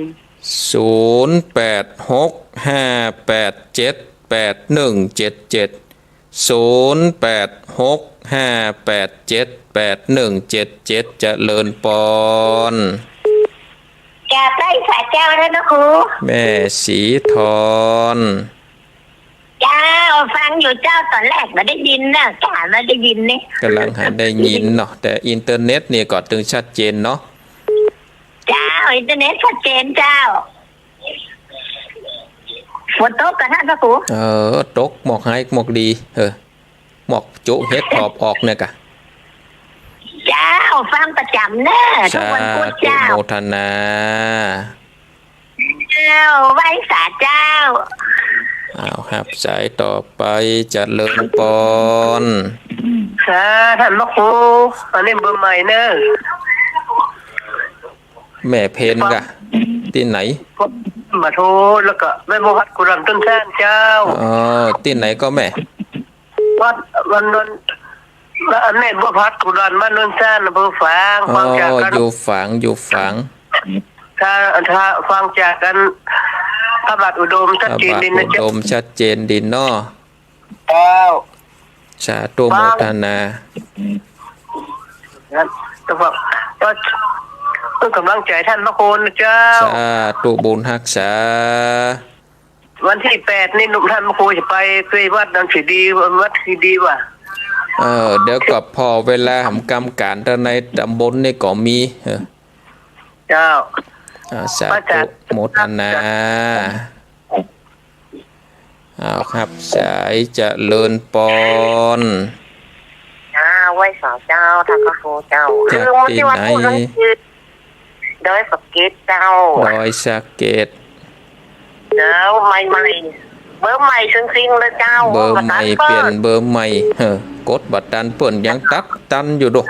ศูนย์แปดหกห้าแปดเจ็ดแปดหนึ่งเจ็ดเจ็ด ศูนย์แปดหกห้าแปดเจ็ดแปดหนึ่งเจ็ดเจ็ด เจริญปอน กราบไหว้สาเจ้าท่านพระครู แม่ศรีทร เจ้า ฟังอยู่เจ้า ต๋อนแรกบ่ได้ยินเน่อ จ๋าบ่ได้ยินนี่ ก๋ำลังหาได้ยินเนาะ แต่อินเทอร์เน็ตนี่ก็ตึงชัดเจนเนาะ เจ้า อินเทอร์เน็ตชัดเจนเจ้า ฝนตกก่อท่านพระครู เออ ตกหมอกหายหมอกดี เออ หมอกจุเฮ็ดถอบออกเนี่ยกะ เจ้า ฟังประจ๋ำเน่อ ทุกวันพุธเจ้า สาธุ โมทนา เจ้า ไหว้สาเจ้า อ้าว ฮับสายต่อไป เจริญปอน สา ท่านพระครู อันนี้เบอร์ใหม่เน่อ แม่เพนกะ ตี้ไหน มาโทร แล้วก็แม่บัวผัดกุหลาบต้นซานเจ้า อ๋อ ตี้ไหนก็แม่ วัด วันนั้น แม่บัวผัดกุหลาบบ้านต้นซาน อำเภอฝาง อ๋อ ห่างจากกั๋น อยู่ฝาง อยู่ฝาง ถ้า ถ้าห่างจากกั๋น พระบาทอุดมชัดเจนดีนะเจ้า พระบาทอุดมชัดเจนดีเนาะ เจ้า สาธุ โมทนา ครับ ก็บอกว่า เพื่อกำลังใจ๋ท่านพระครูนะเจ้า สาธุ บุญฮักษา วันตี้แปดนี่หนุ่มท่านพระครูจะไป ไปวัดนั้นสิดี วัดสิดีว่ะ เออ เดี๋ยวก็ผ่อเวลาหำกำก๋าน ตางในต๋ำบลนี่ก็มี เออ เจ้า อ่า สาธุ โมทนา อ้าว ฮับสาย เจริญปอน อ่า ไหว้สาเจ้า ท่านพระครูเจ้า จากตี้ไหน คือวันที่วัดพูดนั่นคือ ดอยสะเก็ดเจ้า ดอยสะเก็ด เจ้า ใหม่ๆ เบอร์ใหม่ซิ่งๆ เลยเจ้า เบอร์ใหม่ บ่ตันเปิ้น เปลี่ยนเบอร์ใหม่ เออ กดบ่ตันเปิ้น ยังตั๊กตันอยู่ดู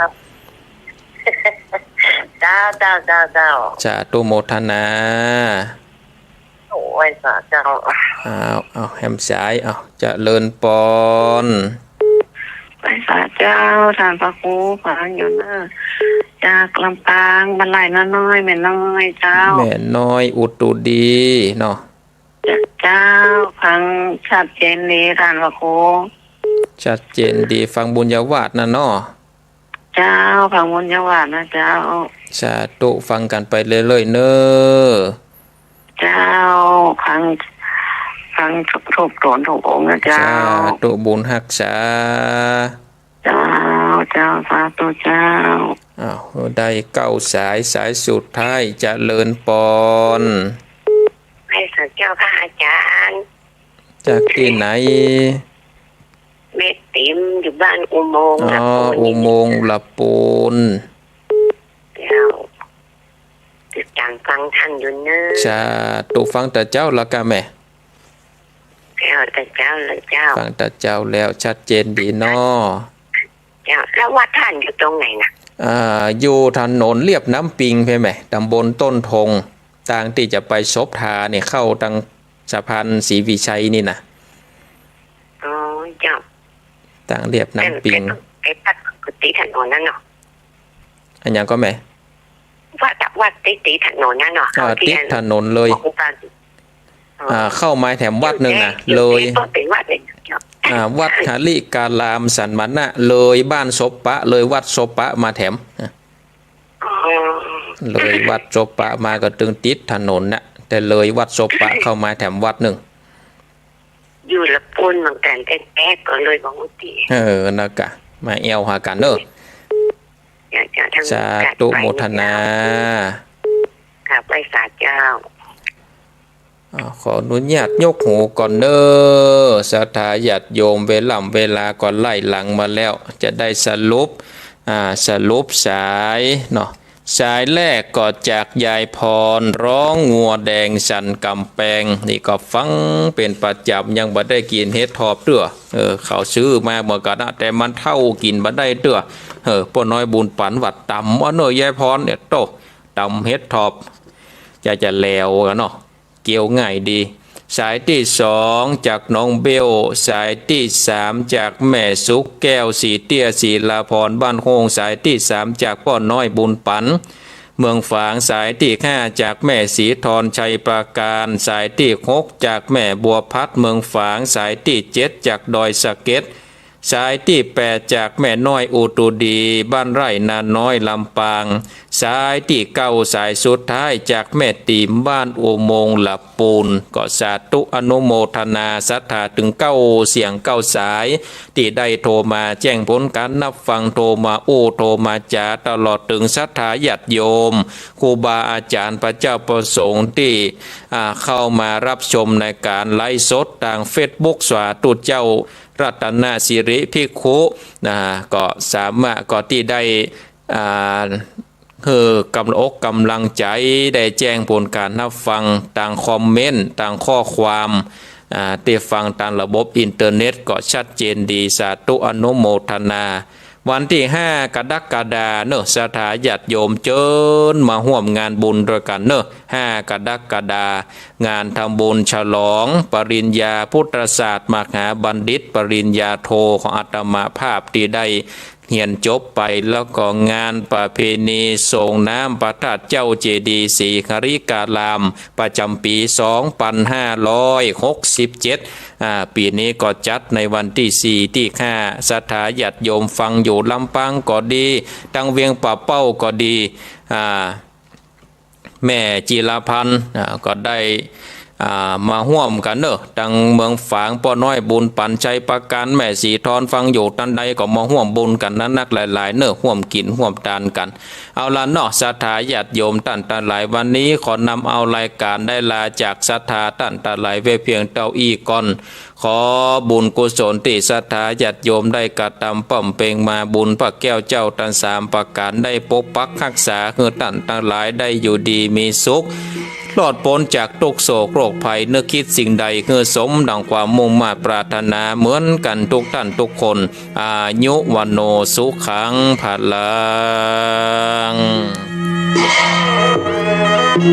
เจ้า เจ้า เจ้า เจ้า สาธุ โมทนา โอ้ย สาเจ้า อ้าว อ้าว แหมสาย อ้าว เจริญปอน ไหว้สาเจ้า ท่านพระครู ฟังอยู่เน่อ จากลำปาง บ้านไร่น้อย แม่น้อยเจ้า แม่น้อยอุตุดีเนาะ เจ้า ฟังชัดเจนดี ท่านพระครู ชัดเจนดี ฟังบุญญาวาสนะเนาะ เจ้า ฟังบุญญาวาสนะเจ้า สาธุ ฟังกั๋นไปเรื่อยๆ เน่อ เจ้า ฟัง ฟังทุกต๋นทุกองค์นะเจ้า สาธุ บุญฮักษา เจ้า เจ้า สาธุเจ้า อ้าว ได้เก้าสาย สายสุดท้าย เจริญปอน ไหว้สาเจ้าค่ะอาจ๋ารย์ จากตี้ไหน แม่ติ๋ม อยู่บ้านอุโมงค์ อ๋อ ละปูน อุโมงค์ละปูน เจ้า ติดต๋ามฟังท่านอยู่เน่อ สาธุ ฟังแต่เจ๊าแล้วกะแม่ เจ้า แต่เจ๊าแล้วเจ้า ฟังแต่เจ๊าแล้ว ชัดเจนดีเนาะ เจ้า แล้ววัดท่านอยู่ตรงไหนนะ อ่า อยู่ถนนเลียบน้ำปิงไปแม่ ต๋ำบลต้นธง ตางตี้จะไปศพทาเนี่ย เข้าตางสะพานศรีวิชัยนี่นะ อ๋อ เจ้า ตางเลียบน้ำปิง ไอ้วัดกุฏิถนนนั่นเนาะ อะหยังก็แม่ วัด วัดติดถนนนั่นเนาะ อ่า เข้าที่ ติดถนนเลย ของอุบาสิก อ๋อ อ่า เข้ามาแถมวัดนึ่งนะ เลย ก็เป๋นวัดเลยเนาะ อ่า วัดหริการามสันมณะ เลยบ้านศพปะ เลยวัดศพปะมาแถม อ่ะ อ๋อ เลยวัดศพปะมาก็ตึงติดถนนน่ะ แต่เลยวัดศพปะเข้ามาแถมวัดนึ่ง อยู่ละปูนเหมือนกั๋น แต่ แต่ก็เลยบ่ฮู้ตี้ เออ นั่นกะ มาแอ่วหากั๋นเน่อ อยากจะทำ สาธุโมทนา กราบไหว้สาเจ้า อ่า ขออนุญาตยกหูก่อนเน่อ ศรัทธาญาติโยม เวล่ำเวลาก็ไล่หลังมาแล้ว จะได้สรุป อ่า สรุปสายเนาะ สายแรกก็จากยายพร ฮ้องงัวแดงสันก๋ำแปง นี่ก็ฟังเป๋นประจ๋ำ ยังบ่ได้กิ๋นเห็ดถอบเตื้อ เออ เขาซื้อมาเหมือนกั๋นนะ แต่มันเต้ากิ๋นบ่ได้เตื้อ เออ ป้อน้อยบุญปั๋นว่าต๋ำ อ้อเน่อ ยายพรเนี่ย โต้ ต๋ำเห็ดถอบ จะ จะแหลวกั๋นเนาะ เคี้ยวง่ายดี สายตี้สองจากน้องเบ้ว สายตี้สามจากแม่สุขแก้ว ศรีเตี้ย ศรีลาพร บ้านโฮ่ง สายตี้สามจากป้อน้อยบุญปั๋น เมืองฝาง สายตี้ห้าจากแม่ศรีทร ชัยปราการ สายตี้หกจากแม่บัวพัด เมืองฝาง สายตี้เจ็ดจากดอยสะเก็ด สายตี้แปดจากแม่น้อยอุตุดี บ้านไร่นาน้อย ลำปาง สายตี้เก้า สายสุดท้ายจากแม่ตี๋ม บ้านอุโมงค์ ละปูน ก็สาธุอนุโมทนาศรัทธาเถิงเก้าเสียงเก้าสาย ตี้ได้โทรมาแจ้งผลก๋านฮับฟัง โทรมาอู้ โทรมาจ๋า ตลอดเถิงศรัทธาญาติโยม ครูบาอาจ๋ารย์ พระเจ้าพระสงฆ์ตี้ อ่า เข้ามาฮับชมในก๋านไลฟ์สดตางเฟซบุ๊ก สาธุเจ้า รัตนสิริภิกขุ นะ ก็สามารถ ก็ตี้ได้ อ่า หื้อก๋ำอกก๋ำลังใจ๋ ได้แจ้งผลก๋านฮับฟังตางคอมเมนต์ ตางข้อความ อ่า ตี้ฟังตางระบบอินเทอร์เน็ตก็ชัดเจนดี สาธุอนุโมทนา วันตี้ห้ากรกฎาเน่อ ศรัทธาญาติโยมเจิญมาฮ่วมงานบุญตวยกั๋นเน่อ ห้ากรกฎา งานทำบุญฉลองปริญญาพุทธศาสตร์มหาบัณฑิตปริญญาโทของอาตมาภาพตี้ได้เฮียนจบไป แล้วก็งานประเพณีส่งน้ำพระธาตุเจ้าเจดีย์ศรีหริการาม ประจ๋ำปี๋สองปันห้าร้อยหกสิบเจ็ด อ่า ปี๋นี้ก็จัดในวันตี้สี่ตี้ห้า ศรัทธาญาติโยมฟังอยู่ลำปางก็ดี ตางเวียงป่าเป้าก็ดี อ่า แม่จิรพันธ์ อ่า ก็ได้ อ่า มาฮ่วมกั๋นเน่อ ตางเมืองฝาง ป้อน้อยบุญปั๋น ชัยปราการ แม่ศรีทร ฟังอยู่ตางใดก็มาฮ่วมบุญกั๋นนักๆ หลายๆ เน่อ ฮ่วมกิ๋นฮ่วมตานกั๋น เอาละเนาะ ศรัทธาญาติโยมต้านตังหลาย วันนี้ขอนำเอารายก๋านได้ลาจากศรัทธาต้านตังหลายไว้เพียงเต้าอี้ก่อน ขอบุญกุศลตี้ศรัทธาญาติโยมได้กระตำบำเพ็งมา บุญพระแก้วเจ้าตังสามประก๋านได้ปกปักฮักษา หื้อต้านตังหลายได้อยู่ดีมีสุข รอดป๊นจากตุ๊กข์โศกโรคภัย นึกคิดสิ่งใดหื้อสมดั่งความมุ่งมาดปรารถนาเหมือนกั๋นทุกต้านทุกคน อายุ วัณโณ สุขัง พลัง